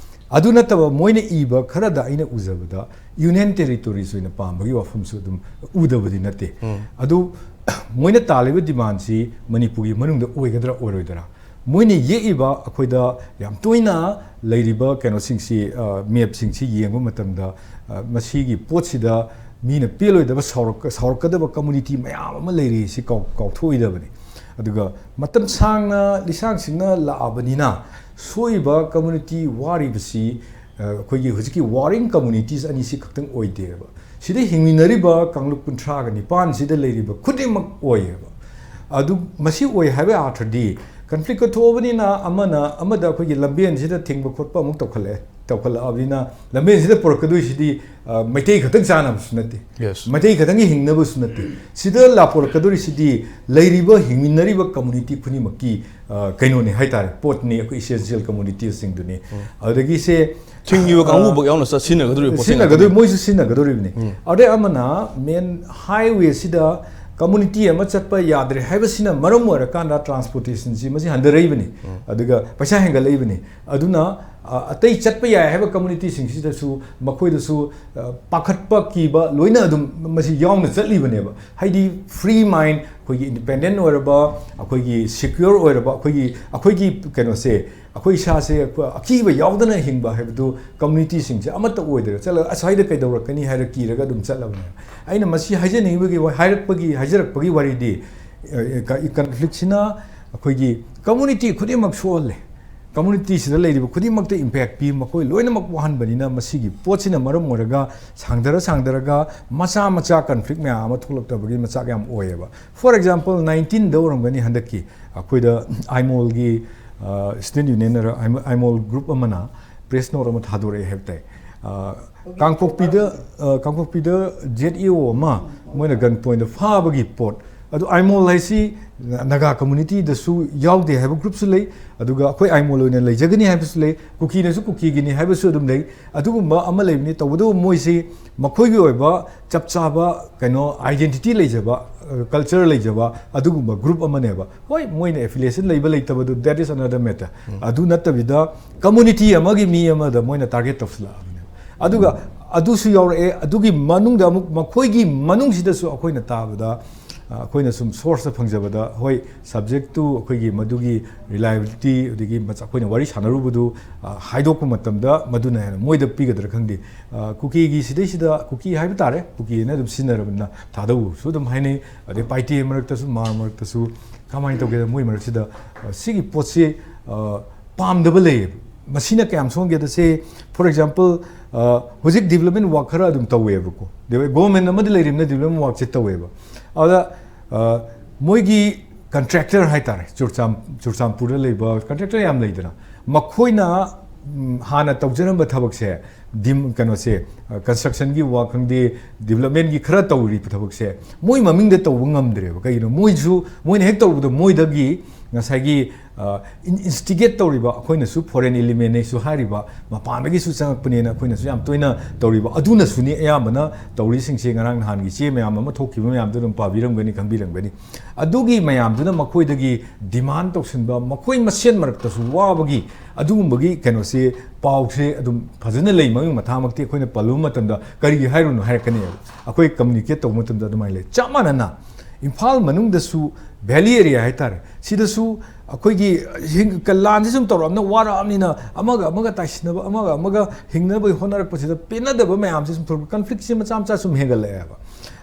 ꯑꯗꯨ ꯅꯠꯇꯕ, ꯃꯣꯏꯅ ꯏꯕ ꯈꯔꯗ ꯑꯩꯅ ꯎꯖꯕꯗ ꯌꯨꯅꯤꯌꯟ ꯇꯦꯔꯤꯇꯣꯔꯤꯁ ꯑꯣꯏꯅ ꯄꯥꯝꯕꯒꯤ ꯋꯥꯐꯝꯁꯨ ꯑꯗꯨꯝ ꯎꯗꯕꯗꯤ ꯅꯠꯇꯦ꯫ ꯑꯗꯨ ꯃꯣꯏꯅ ꯇꯥꯜꯂꯤꯕ ꯗꯤꯃꯥꯟꯁꯤ ꯃꯅꯤꯄꯨꯔꯒꯤ ꯃꯅꯨꯡꯗ ꯑꯣꯏꯒꯗ꯭ꯔꯥ ꯑꯣꯏꯔꯣꯏꯗ꯭ꯔꯥ? ꯃꯣꯏꯅ ꯌꯦꯛꯏꯕ, ꯑꯩꯈꯣꯏꯗ ꯌꯥꯝ ꯇꯣꯏꯅ ꯂꯩꯔꯤꯕ ꯀꯩꯅꯣꯁꯤꯡꯁꯤ, ꯑ, ꯃꯦꯞꯁꯤꯡꯁꯤ ꯌꯦꯡꯕ ꯃꯇꯝꯗ, ꯑ, ꯃꯁꯤꯒꯤ ꯄꯣꯠꯁꯤꯗ ꯃꯤꯅ ꯄꯦꯜꯂꯣꯏꯗꯕ, ꯁꯥꯎꯔꯛ-, ꯁꯥꯎꯔꯛꯀꯗꯕ ꯀꯝꯃꯨꯅꯤꯇꯤ ꯃꯌꯥꯝ ꯑꯃ ꯂꯩꯔꯤ, ꯁꯤ ꯀꯥꯎ-, ꯀꯥꯎꯊꯣꯛꯑꯣꯏꯗꯕꯅꯤ꯫ ꯑꯗꯨꯒ ꯃꯇꯝ ꯁꯥꯡꯅ ꯂꯤꯁꯥꯡ ꯁꯤꯡꯅ ꯂꯥꯛꯑꯕꯅꯤꯅ, ꯁꯣꯛꯏꯕ ꯀꯝꯃꯨꯅꯤꯇꯤ ꯋꯥꯔꯤꯕꯁꯤ, ꯑ, ꯑꯩꯈꯣꯏꯒꯤ ꯍꯧꯖꯤꯛꯀꯤ ꯋꯥꯔꯤꯡ ꯀꯝꯃꯨꯅꯤꯇꯤꯁ ꯑꯅꯤꯁꯤ ꯈꯛꯇꯪ ꯑꯣꯏꯗꯦꯕ꯫ ꯁꯤꯗ ꯍꯤꯡꯃꯤꯟꯅꯔꯤꯕ ꯀꯥꯡꯂꯨꯞ ꯀꯨꯟꯊ꯭ꯔꯥꯒ ꯅꯤꯄꯥꯟꯁꯤꯗ ꯂꯩꯔꯤꯕ ꯈꯨꯗꯤꯡꯃꯛ ꯑꯣꯏꯌꯦꯕ꯫ ꯑꯗꯨ ꯃꯁꯤ ꯑꯣꯏ ꯍꯥꯏꯕ ꯑꯥꯔꯊꯗꯤ, ꯀꯟꯐ꯭ꯂꯤꯛꯀ ꯊꯣꯛꯑꯕꯅꯤꯅ ꯑꯃꯅ ꯑꯃꯗ ꯑꯩꯈꯣꯏꯒꯤ ꯂꯝꯕꯦꯟꯁꯤꯗ ꯊꯤꯡꯕ ꯈꯣꯠꯄ ꯑꯃꯨꯛ ꯇꯧꯈꯠꯂꯛꯑꯦ, ꯇꯧꯈꯠꯂꯛꯑꯕꯅꯤꯅ ꯂꯝꯕꯦꯟꯁꯤꯗ ꯄꯨꯔꯛꯀꯗꯣꯏꯁꯤꯗꯤ, ꯑ, ꯃꯩꯇꯩ ꯈꯛꯇꯪ ꯆꯥꯅꯕꯁꯨ ꯅꯠꯇꯦ꯫ Yes. ꯃꯩꯇꯩ ꯈꯛꯇꯪꯒꯤ ꯍꯤꯡꯅꯕꯁꯨ ꯅꯠꯇꯦ꯫ ꯁꯤꯗ ꯂꯥꯄꯣꯔꯛꯀꯗꯧꯔꯤꯁꯤꯗꯤ ꯂꯩꯔꯤꯕ, ꯍꯤꯡꯃꯤꯟꯅꯔꯤꯕ ꯀꯝꯃꯨꯅꯤꯇꯤ ꯈꯨꯗꯤꯡꯃꯛꯀꯤ, ꯑ, ꯀꯩꯅꯣꯅꯤ ꯍꯥꯏꯇꯥꯔꯦ, ꯄꯣꯠꯅꯤ, ꯑꯩꯈꯣꯏ ꯏꯁꯦꯟꯁꯤꯌꯦꯜ ꯀꯝꯃꯨꯅꯤꯇꯤꯁꯤꯡꯗꯨꯅꯤ꯫ ꯑꯗꯒꯤ ꯁꯦ, ꯊꯤꯡꯉꯤꯕ ꯑ, ꯀꯥꯡꯕꯨ ꯌꯥꯎꯅ ꯆꯠ-, ꯁꯤꯖꯤꯟꯅꯒꯗꯧꯔꯤꯕ ꯄꯣꯠꯁꯤ ꯁꯤꯖꯤꯟꯅꯒꯗꯧꯔꯤ-, ꯉꯥꯛꯇꯅꯤ꯫ ꯃꯣꯏꯁꯨ ꯁꯤꯖꯤꯟꯅꯒꯗꯧꯔꯤꯕꯅꯤ꯫ ꯑꯗꯩ ꯑꯃꯅ ꯃꯦꯟ ꯍꯥꯏꯋꯦꯁꯤꯗ ꯀꯝꯃꯨꯅꯤꯇꯤ ꯑꯃ ꯆꯠꯄ ꯌꯥꯗ꯭ꯔꯦ ꯍꯥꯏꯕꯁꯤꯅ ꯃꯔꯝ ꯑꯣꯏꯔꯀꯥꯟꯗ ꯇ꯭ꯔꯥꯟꯁꯄꯣꯔꯇꯦꯁꯟꯁꯤ ꯃꯁꯤ ꯍꯟꯊꯔꯛꯏꯕꯅꯤ꯫ ꯑꯗꯨꯒ ꯄꯩꯁꯥ ꯍꯦꯟꯒꯠꯂꯛꯏꯕꯅꯤ꯫ ꯑꯗꯨꯅ, ꯑ, ꯑꯇꯩ ꯆꯠꯄ ꯌꯥꯏ ꯍꯥꯏꯕ ꯀꯝꯃꯨꯅꯤꯇꯤꯁꯤꯡꯁꯤꯗꯁꯨ, ꯃꯈꯣꯏꯗꯁꯨ, ꯑ, ꯄꯥꯈꯠꯄ, ꯀꯤꯕ ꯂꯣꯏꯅ ꯑꯗꯨꯝ ꯃꯁꯤ ꯌꯥꯎꯅ ꯆꯠꯂꯤꯕꯅꯦꯕ꯫ ꯍꯥꯏꯗꯤ ꯐ꯭ꯔꯤ ꯃꯥꯏꯟ, ꯑꯩꯈꯣꯏꯒꯤ ꯏꯟꯗꯤꯄꯦꯟꯗꯦꯟ ꯑꯣꯏꯔꯕ, ꯑꯩꯈꯣꯏꯒꯤ ꯁꯦꯀ꯭ꯌꯣꯔ ꯑꯣꯏꯔꯕ, ꯑꯩꯈꯣꯏꯒꯤ, ꯑꯩꯈꯣꯏꯒꯤ ꯀꯩꯅꯣꯁꯦ, ꯑꯩꯈꯣꯏ ꯏꯁꯥꯁꯦ ꯑꯀꯤꯕ ꯌꯥꯎꯗꯅ ꯍꯤꯡꯕ ꯍꯥꯏꯕꯗꯨ ꯀꯝꯃꯨꯅꯤꯇꯤꯁꯤꯡꯁꯦ ꯑꯃꯠꯇ ꯑꯣꯏꯗ꯭ꯔꯦ꯫ ꯆꯠꯂꯒ ꯑꯁ꯭ꯋꯥꯏꯗ ꯀꯩꯗꯧꯔꯛꯀꯅꯤ ꯍꯥꯏꯔ ꯀꯤꯔꯒ ꯑꯗꯨꯝ ꯆꯠꯂꯕꯅꯦ꯫ ꯑꯩꯅ ꯃꯁꯤ ꯍꯥꯏꯖꯅꯤꯡꯕꯒꯤ ꯋꯥ-, ꯍꯥꯏꯔꯛꯄꯒꯤ, ꯍꯥꯏꯖꯔꯛꯄꯒꯤ ꯋꯥꯔꯤꯗꯤ, ꯑ, ꯀ-, ꯀꯟꯐ꯭ꯂꯤꯛꯁꯤꯅ ꯑꯩꯈꯣꯏꯒꯤ ꯀꯝꯃꯨꯅꯤꯇꯤ ꯈꯨꯗꯤꯡꯃꯛ ꯁꯣꯛꯍꯜꯂꯦ꯫ ꯀꯝꯃꯨꯅꯤꯇꯤꯁꯤꯗ ꯂꯩꯔꯤꯕ ꯈꯨꯗꯤꯡꯃꯛꯇ ꯏꯝꯄꯦꯛ ꯄꯤ, ꯃꯈꯣꯏ ꯂꯣꯏꯅꯃꯛ ꯋꯥꯍꯟꯕꯅꯤꯅ ꯃꯁꯤꯒꯤ ꯄꯣꯠꯁꯤꯅ ꯃꯔꯝ ꯑꯣꯏꯔꯒ ꯁꯥꯡꯊꯔ ꯁꯥꯡꯊꯔꯒ ꯃꯆꯥ ꯃꯆꯥ ꯀꯟꯐ꯭ꯂꯤꯛ ꯃꯌꯥꯝ ꯑꯃ ꯊꯣꯛꯂꯛꯇꯕꯒꯤ ꯃꯆꯥꯛ ꯌꯥꯝ ꯑꯣꯏꯌꯦꯕ꯫ For example, nineteenꯗ ꯑꯣꯏꯔꯝꯒꯅꯤ, ꯍꯟꯗꯛꯀꯤ ꯑꯩꯈꯣꯏꯗ ꯑꯥꯏꯃꯣꯜꯒꯤ, ꯑ, student union ꯅꯔ ꯑꯥꯏꯃꯣ-, ꯑꯥꯏꯃꯣꯜ group ꯑꯃꯅ press note ꯑꯃ ꯊꯥꯗꯣꯔꯛꯑꯦ ꯍꯥꯏꯕ ꯇꯥꯏ꯫ ꯑ, ꯀꯥꯡꯄꯣꯛꯄꯤꯗ, ꯑ, ꯀꯥꯡꯄꯣꯛꯄꯤꯗ ꯖꯦꯠ ꯏ ꯑꯣ ꯑꯃ ꯃꯣꯏꯅ ꯒꯟ ꯄꯣꯏꯟꯗ ꯐꯥꯕꯒꯤ ꯄꯣꯠ, ꯑꯗꯨ ꯑꯥꯏꯃꯣꯜ ꯍꯥꯏꯁꯤ ꯅꯥꯒꯥ ꯀꯝꯃꯨꯅꯤꯇꯤꯗꯁꯨ ꯌꯥꯎꯗꯦ ꯍꯥꯏꯕ ꯒ꯭ꯔꯨꯞꯁꯨ ꯂꯩ, ꯑꯗꯨꯒ ꯑꯩꯈꯣꯏ ꯑꯥꯏꯃꯣꯜ ꯑꯣꯏꯅ ꯂꯩꯖꯒꯅꯤ ꯍꯥꯏꯕꯁꯨ ꯂꯩ, ꯀꯨꯀꯤꯅꯁꯨ ꯀꯨꯀꯤꯒꯤꯅꯤ ꯍꯥꯏꯕꯁꯨ ꯑꯗꯨꯝ ꯂꯩ꯫ ꯑꯗꯨꯒꯨꯝꯕ ꯑꯃ ꯂꯩꯕꯅꯤ꯫ ꯇꯧꯕꯇꯕꯨ ꯃꯣꯏꯁꯤ ꯃꯈꯣꯏꯒꯤ ꯑꯣꯏꯕ ꯆꯞ ꯆꯥꯕ ꯀꯩꯅꯣ ꯑꯥꯏꯗꯦꯟꯇꯤꯇꯤ ꯂꯩꯖꯕ, ꯀꯜꯆꯔ ꯂꯩꯖꯕ ꯑꯗꯨꯒꯨꯝꯕ ꯒ꯭ꯔꯨꯞ ꯑꯃꯅꯦꯕ꯫ ꯍꯣꯏ, ꯃꯣꯏꯅ ꯑꯦꯐꯤꯂꯤꯌꯦꯁꯟ ꯂꯩꯕ ꯂꯩꯇꯕꯗꯨ, that is another matter꯫ ꯑꯗꯨ ꯅꯠꯇꯕꯤꯗ ꯀꯝꯃꯨꯅꯤꯇꯤ ꯑꯃꯒꯤ ꯃꯤ ꯑꯃꯗ ꯃꯣꯏꯅ ꯇꯥꯔꯒꯦꯠ ꯇꯧꯁꯤꯜꯂꯛꯑꯕꯅꯦꯕ꯫ ꯑꯗꯨꯒ ꯑꯗꯨꯁꯨ ꯌꯥꯎꯔꯛꯑꯦ꯫ ꯑꯗꯨꯒꯤ ꯃꯅꯨꯡꯗ ꯑꯃꯨꯛ ꯃꯈꯣꯏꯒꯤ ꯃꯅꯨꯡꯁꯤꯗꯁꯨ ꯑꯩꯈꯣꯏꯅ ꯇꯥꯕꯗ, ꯑ, ꯑꯩꯈꯣꯏꯅ ꯁꯨꯝ ꯁꯣꯔꯁꯇ ꯐꯪꯖꯕꯗ, ꯍꯣꯏ, ꯁꯕꯖꯦꯛꯇꯨ ꯑꯩꯈꯣꯏꯒꯤ ꯃꯗꯨꯒꯤ ꯔꯤꯂꯥꯏꯕꯤꯂꯤꯇꯤ, ꯑꯗꯒꯤ ꯃꯆꯥ-, ꯑꯩꯈꯣꯏꯅ ꯋꯥꯔꯤ ꯁꯥꯟꯅꯔꯨꯕꯗꯨ, ꯑ, ꯍꯥꯏꯗꯣꯛꯄ ꯃꯇꯝꯗ ꯃꯗꯨꯅ ꯍꯦꯟꯅ ꯃꯣꯏꯗ ꯄꯤꯒꯗ꯭ꯔꯥ ꯈꯪꯗꯦ꯫ ꯑ, ꯀꯨꯀꯤꯒꯤ ꯁꯤꯗꯩꯁꯤꯗ ꯀꯨꯀꯤ ꯍꯥꯏꯕ ꯇꯥꯔꯦ, ꯀꯨꯀꯤꯅ ꯑꯗꯨꯝ ꯁꯤꯖꯤꯟꯅꯔꯕꯅꯤꯅ ꯊꯥꯗꯧꯁꯨ ꯑꯗꯨꯝ ꯍꯥꯏꯅꯩ, ꯑꯗꯩ ꯄꯥꯏꯇꯦ ꯃꯔꯛꯇꯁꯨ, ꯃꯥꯔ ꯃꯔꯛꯇꯁꯨ꯫ ꯀꯃꯥꯏꯅ ꯇꯧꯒꯦꯗ, ꯃꯣꯏ ꯃꯔꯛꯁꯤꯗ, ꯑ, ꯁꯤꯒꯤ ꯄꯣꯠꯁꯤ, ꯑ, ꯄꯥꯝꯗꯕ ꯂꯩꯌꯦꯕ꯫ ꯃꯁꯤꯅ ꯀꯌꯥꯝ ꯁꯣꯛꯍꯟꯒꯦꯗ, ꯁꯦ, for example, ꯑ, ꯍꯧꯖꯤꯛ ꯗꯤꯕꯂꯞꯃꯦꯟ ꯋꯥꯛ ꯈꯔ ꯑꯗꯨꯝ ꯇꯧꯋꯦꯕꯀꯣ꯫ ꯒꯣꯚꯔꯟꯃꯦꯟ ꯑꯃꯗꯤ ꯂꯩꯔꯤꯕꯅ ꯗꯤꯕꯂꯞꯃꯦꯟ ꯋꯥꯛꯁꯦ ꯇꯧꯋꯦꯕ꯫ ꯑꯗ, ꯑ, ꯃꯣꯏꯒꯤ ꯀꯟꯇ꯭ꯔꯦꯛꯇꯔ ꯍꯥꯏꯇꯥꯔꯦ, ꯆꯨꯔꯆꯥꯟ-, ꯆꯨꯔꯆꯥꯟꯄꯨꯔꯗ ꯂꯩꯕ ꯀꯟꯇ꯭ꯔꯦꯛꯇꯔ ꯌꯥꯝ ꯂꯩꯗꯅ, ꯃꯈꯣꯏꯅ, ꯎꯝ, ꯍꯥꯟꯅ ꯇꯧꯖꯔꯝꯕ ꯊꯕꯛꯁꯦ, ꯗꯤꯝ-, ꯀꯩꯅꯣꯁꯦ, ꯑ, ꯀꯟꯁꯇ꯭ꯔꯛꯁꯟꯒꯤ ꯋꯥꯛ ꯈꯪꯗꯦ, ꯗꯤꯕꯂꯞꯃꯦꯟꯒꯤ ꯈꯔ ꯇꯧꯔꯤꯕ ꯊꯕꯛꯁꯦ, ꯃꯣꯏ ꯃꯃꯤꯡꯗ ꯇꯧꯕ ꯉꯝꯗ꯭ꯔꯦꯕ꯫ ꯀꯩꯒꯤꯅꯣ? ꯃꯣꯏꯁꯨ, ꯃꯣꯏꯅ ꯍꯦꯛ ꯇꯧꯕꯗ ꯃꯣꯏꯗꯒꯤ ꯉꯁꯥꯏꯒꯤ, ꯑ, ꯏꯟ-, ꯏꯟꯁꯇꯤꯒꯦꯠ ꯇꯧꯔꯤꯕ ꯑꯩꯈꯣꯏꯅꯁꯨ, ꯐꯣꯔꯦꯟ ꯏꯂꯤꯃꯦꯟꯅꯦꯁꯨ ꯍꯥꯏꯔꯤꯕ, ꯃꯄꯥꯟꯗꯒꯤꯁꯨ ꯆꯪꯉꯛꯄꯅꯦꯅ ꯑꯩꯈꯣꯏꯅꯁꯨ ꯌꯥꯝ ꯇꯣꯏꯅ ꯇꯧꯔꯤꯕ, ꯑꯗꯨꯅꯁꯨꯅꯤ ꯑꯌꯥꯝꯕꯅ ꯇꯧꯔꯤꯁꯤꯡꯁꯦ꯫ ꯉꯔꯥꯡ ꯅꯍꯥꯟꯒꯤ ꯆꯦ ꯃꯌꯥꯝ ꯑꯃ ꯊꯣꯛꯈꯤꯕ ꯃꯌꯥꯝꯗꯨ ꯑꯗꯨꯝ ꯄꯥꯕꯤꯔꯝꯒꯅꯤ, ꯈꯪꯕꯤꯔꯝꯒꯅꯤ꯫ ꯑꯗꯨꯒꯤ ꯃꯌꯥꯝꯗꯨꯅ ꯃꯈꯣꯏꯗꯒꯤ ꯗꯤꯃꯥꯟ ꯇꯧꯁꯤꯟꯕ, ꯃꯈꯣꯏ ꯃꯁꯦꯟ ꯃꯔꯛꯇꯁꯨ ꯋꯥꯕꯒꯤ ꯑꯗꯨꯒꯨꯝꯕꯒꯤ ꯀꯩꯅꯣꯁꯦ, ꯄꯥꯎꯁꯦ ꯑꯗꯨꯝ ꯐꯖꯅ ꯂꯩ꯫ ꯃꯃꯤꯡ ꯃꯊꯥꯃꯛꯇꯤ ꯑꯩꯈꯣꯏꯅ ꯄꯜꯂꯨꯕ ꯃꯇꯝꯗ ꯀꯔꯤꯒꯤ ꯍꯥꯏꯔꯨꯅꯣ ꯍꯥꯏꯔꯛꯀꯅꯦꯕ꯫ ꯑꯩꯈꯣꯏ ꯀꯝꯃꯨꯅꯤꯀꯦꯠ ꯇꯧꯕ ꯃꯇꯝꯗ ꯑꯗꯨꯃꯥꯏꯅ ꯂꯩ꯫ ꯆꯞ ꯃꯥꯟꯅꯅ ꯏꯝꯐꯥꯜ ꯃꯅꯨꯡꯗꯁꯨ, ꯚꯦꯂꯤ ꯑꯦꯔꯤꯌꯥ ꯍꯥꯏꯇꯥꯔꯦ, ꯁꯤꯗꯁꯨ ꯑꯩꯈꯣꯏꯒꯤ ꯍꯤꯡ-, ꯀ-, ꯂꯥꯟꯁꯦ ꯁꯨꯝ ꯇꯧꯔꯛꯑꯕꯅꯤꯅ, ꯋꯥꯔꯛꯑꯕꯅꯤꯅ, ꯑꯃꯒ ꯑꯃꯒ ꯇꯥꯏꯁꯤꯟꯅꯕ, ꯑꯃꯒ ꯑꯃꯒ ꯍꯤꯡꯅꯕꯒꯤ ꯍꯣꯠꯅꯔꯛꯄꯁꯤꯗ ꯄꯦꯟꯅꯗꯕ ꯃꯌꯥꯝꯁꯦ ꯁꯨꯝ ꯊꯣꯛꯂꯛꯄ, ꯀꯟꯐ꯭ꯂꯤꯛꯁꯦ ꯃꯆꯥ ꯃꯆꯥ ꯁꯨꯝ ꯍꯦꯟꯒꯠꯂꯛꯑꯦꯕ꯫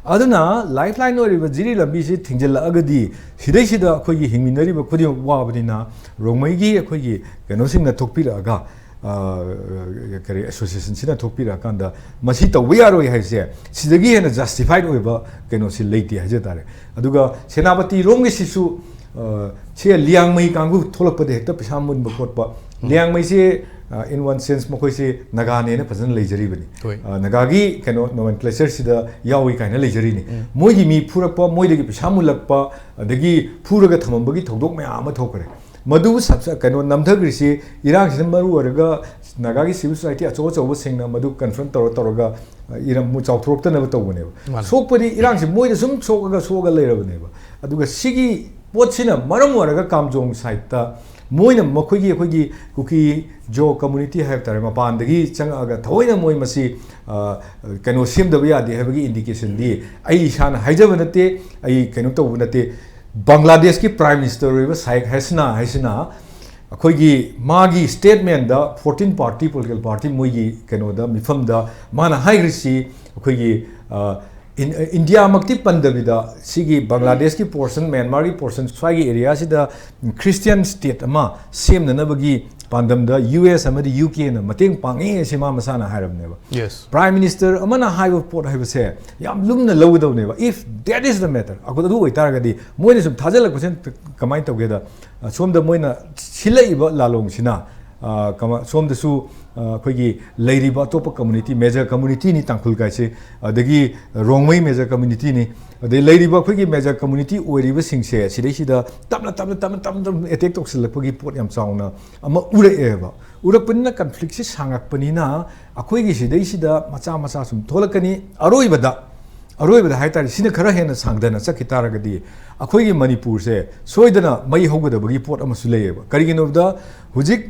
ꯑꯗꯨꯅ ꯂꯥꯏꯐ ꯂꯥꯏꯟ ꯑꯣꯏꯔꯤꯕ ꯖꯤꯔꯤ ꯂꯝꯕꯤꯁꯤ ꯊꯤꯡꯖꯤꯜꯂꯛꯑꯒꯗꯤ, ꯁꯤꯗꯩꯁꯤꯗ ꯑꯩꯈꯣꯏꯒꯤ ꯍꯤꯡꯃꯤꯟꯅꯔꯤꯕ ꯈꯨꯗꯤꯡꯃꯛ ꯋꯥꯕꯅꯤꯅ, ꯔꯣꯡꯃꯩꯒꯤ ꯑꯩꯈꯣꯏꯒꯤ ꯀꯩꯅꯣꯁꯤꯡꯅ ꯊꯣꯛꯄꯤꯔꯛꯑꯒ, ꯑ, ꯀꯔꯤ, ꯑꯦꯁꯣꯁꯤꯌꯦꯁꯟꯁꯤꯅ ꯊꯣꯛꯄꯤꯔꯛꯑꯀꯥꯟꯗ ꯃꯁꯤ ꯇꯧꯕ ꯌꯥꯔꯣꯏ ꯍꯥꯏꯁꯦ, ꯁꯤꯗꯒꯤ ꯍꯦꯟꯅ ꯖꯁꯇꯤꯐꯥꯏꯠ ꯑꯣꯏꯕ ꯀꯩꯅꯣꯁꯤ ꯂꯩꯇꯦ ꯍꯥꯏꯖ ꯇꯥꯔꯦ꯫ ꯑꯗꯨꯒ ꯁꯦꯅꯥꯄꯇꯤꯔꯣꯝꯒꯤꯁꯤꯁꯨ, ꯑ, ꯁꯦ ꯂꯤꯌꯥꯡꯃꯩ ꯀꯥꯡꯕꯨ ꯊꯣꯛꯂꯛꯄꯗ ꯍꯦꯛꯇ ꯄꯩꯁꯥ ꯃꯨꯟꯕ ꯈꯣꯠꯄ꯫ ꯎꯝ꯫ ꯂꯤꯌꯥꯡꯃꯩꯁꯦ In one sense ꯃꯈꯣꯏꯁꯦ ꯅꯥꯒꯥꯅꯦꯅ ꯐꯖꯅ ꯂꯩꯖꯔꯤꯕꯅꯤ꯫ ꯍꯣꯏ꯫ ꯅꯥꯒꯥꯒꯤ ꯀꯩꯅꯣ nomenclatureꯁꯤꯗ ꯌꯥꯎꯏ ꯀꯥꯏꯅ ꯂꯩꯖꯔꯤꯅꯤ꯫ ꯃꯣꯏꯒꯤ ꯃꯤ ꯐꯨꯔꯛꯄ, ꯃꯣꯏꯗꯒꯤ ꯄꯩꯁꯥ ꯃꯨꯜꯂꯛꯄ, ꯑꯗꯒꯤ ꯐꯨꯔꯒ ꯊꯝꯃꯝꯕꯒꯤ ꯊꯧꯗꯣꯛ ꯃꯌꯥꯝ ꯑꯃ ꯊꯣꯛꯈ꯭ꯔꯦ꯫ ꯃꯗꯨ ꯁꯕ-, ꯀꯩꯅꯣ ꯅꯝꯊꯈ꯭ꯔꯤꯁꯤ ꯏꯔꯥꯡꯁꯤꯅ ꯃꯔꯨ ꯑꯣꯏꯔꯒ ꯅꯥꯒꯥꯒꯤ civil society ꯑꯆꯧ ꯑꯆꯧꯕꯁꯤꯡꯅ ꯃꯗꯨ confront ꯇꯧꯔ ꯇꯧꯔꯒ, ꯑ, ꯏꯔꯝ ꯆꯥꯎꯊꯣꯔꯛꯇꯅꯕ ꯇꯧꯕꯅꯦꯕ꯫ ꯃꯥꯅꯦ꯫ ꯁꯣꯛꯄꯗꯤ ꯏꯔꯥꯡꯁꯤ ꯃꯣꯏꯗ ꯁꯨꯝ ꯁꯣꯛꯑꯒ ꯁꯣꯛꯑꯒ ꯂꯩꯔꯕꯅꯦꯕ꯫ ꯑꯗꯨꯒ ꯁꯤꯒꯤ ꯄꯣꯠꯁꯤꯅ ꯃꯔꯝ ꯑꯣꯏꯔꯒ ꯀꯥꯝꯖꯣꯡ sideꯇ ꯃꯣꯏꯅ ꯃꯈꯣꯏꯒꯤ, ꯑꯩꯈꯣꯏꯒꯤ ꯀꯨꯀꯤ ꯖꯣ community ꯍꯥꯏꯕ ꯇꯥꯔꯦ, ꯃꯄꯥꯟꯗꯒꯤ ꯆꯪꯉꯛꯑꯒ ꯊꯑꯣꯏꯅ ꯃꯣꯏ ꯃꯁꯤ, ꯑ, ꯀꯩꯅꯣ ꯁꯦꯝꯗꯕ ꯌꯥꯗꯦ ꯍꯥꯏꯕꯒꯤ indicationꯗꯤ ꯑꯩ ꯏꯁꯥꯅ ꯍꯥꯏꯖꯕ ꯅꯠꯇꯦ, ꯑꯩ ꯀꯩꯅꯣ ꯇꯧꯕ ꯅꯠꯇꯦ꯫ ꯕꯪꯒ꯭ꯂꯥꯗꯦꯁꯀꯤ Prime Minister ꯑꯣꯏꯔꯤꯕ ꯁꯥꯏꯈ ꯍꯁꯤꯅꯥ ꯍꯥꯏꯁꯤꯅ ꯑꯩꯈꯣꯏꯒꯤ ꯃꯥꯒꯤ statementꯗ fourteen party, political party ꯃꯣꯏꯒꯤ ꯀꯩꯅꯣꯗ, ꯃꯤꯐꯝꯗ ꯃꯥꯅ ꯍꯥꯏꯈ꯭ꯔꯤꯁꯤ ꯑꯩꯈꯣꯏꯒꯤ, ꯑ, ꯏꯟ-, ꯏꯟꯗꯤꯌꯥꯃꯛꯇꯤ ꯄꯟꯗꯕꯤꯗ ꯁꯤꯒꯤ ꯕꯪꯒ꯭ꯂꯥꯗꯦꯁꯀꯤ portion, ꯃ꯭ꯌꯥꯟꯃꯥꯔꯒꯤ portion, ꯁ꯭ꯋꯥꯏꯒꯤ areaꯁꯤꯗ Christian state ꯑꯃ ꯁꯦꯝꯅꯅꯕꯒꯤ ꯄꯥꯟꯗꯝꯗ U S ꯑꯃꯗꯤ U Kꯅ ꯃꯇꯦꯡ ꯄꯥꯡꯉꯤ ꯍꯥꯏꯁꯤ ꯃꯥ ꯃꯁꯥꯅ ꯍꯥꯏꯔꯕꯅꯦꯕ꯫ Yes꯫ Prime Minister ꯑꯃꯅ ꯍꯥꯏꯕ ꯄꯣꯠ ꯍꯥꯏꯕꯁꯦ ꯌꯥꯝ ꯂꯨꯝꯅ ꯂꯧꯒꯗꯧꯅꯦꯕ꯫ If that is the matter, ꯑꯗꯨ ꯑꯣꯏꯇꯥꯔꯒꯗꯤ ꯃꯣꯏꯅ ꯁꯨꯝ ꯊꯥꯖꯤꯜꯂꯛꯄꯁꯤꯅ ꯀꯃꯥꯏꯅ ꯇꯧꯒꯦꯗ, ꯑ, ꯁꯣꯝꯗ ꯃꯣꯏꯅ ꯁꯤꯜꯂꯛꯏꯕ ꯂꯥꯂꯣꯡꯁꯤꯅ, ꯑ, ꯀꯃ-, ꯁꯣꯝꯗꯁꯨ, ꯑ, ꯑꯩꯈꯣꯏꯒꯤ ꯂꯩꯔꯤꯕ ꯑꯇꯣꯞꯄ community, major communityꯅꯤ ꯇꯥꯡꯈꯨꯜ ꯀꯥꯏꯁꯦ, ꯑꯗꯒꯤ ꯔꯣꯡꯃꯩ major communityꯅꯤ, ꯑꯗꯩ ꯂꯩꯔꯤꯕ ꯑꯩꯈꯣꯏꯒꯤ major community ꯑꯣꯏꯔꯤꯕꯁꯤꯡꯁꯦ ꯁꯤꯗꯩꯁꯤꯗ ꯇꯞꯅ ꯇꯞꯅ ꯇꯞꯅ ꯇꯞꯅ ꯇꯞꯅ attack ꯇꯧꯁꯤꯜꯂꯛꯄꯒꯤ ꯄꯣꯠ ꯌꯥꯝ ꯆꯥꯎꯅ ꯑꯃ ꯎꯔꯛꯑꯦꯕ꯫ ꯎꯔꯛꯄꯅꯤꯅ conflictꯁꯤ ꯁꯥꯡꯉꯛꯄꯅꯤꯅ ꯑꯩꯈꯣꯏꯒꯤ ꯁꯤꯗꯩꯁꯤꯗ ꯃꯆꯥ ꯃꯆꯥ ꯁꯨꯝ ꯊꯣꯛꯂꯛꯀꯅꯤ꯫ ꯑꯔꯣꯏꯕꯗ, ꯑꯔꯣꯏꯕꯗ ꯍꯥꯏꯇꯥꯔꯦ, ꯁꯤꯅ ꯈꯔ ꯍꯦꯟꯅ ꯁꯥꯡꯗꯅ ꯆꯠꯈꯤ ꯇꯥꯔꯒꯗꯤ ꯑꯩꯈꯣꯏꯒꯤ ꯃꯅꯤꯄꯨꯔꯁꯦ ꯁꯣꯏꯗꯅ ꯃꯩ ꯍꯧꯒꯗꯕꯒꯤ ꯄꯣꯠ ꯑꯃꯁꯨ ꯂꯩꯌꯦꯕ꯫ ꯀꯔꯤꯒꯤꯅꯣꯗ ꯍꯧꯖꯤꯛ,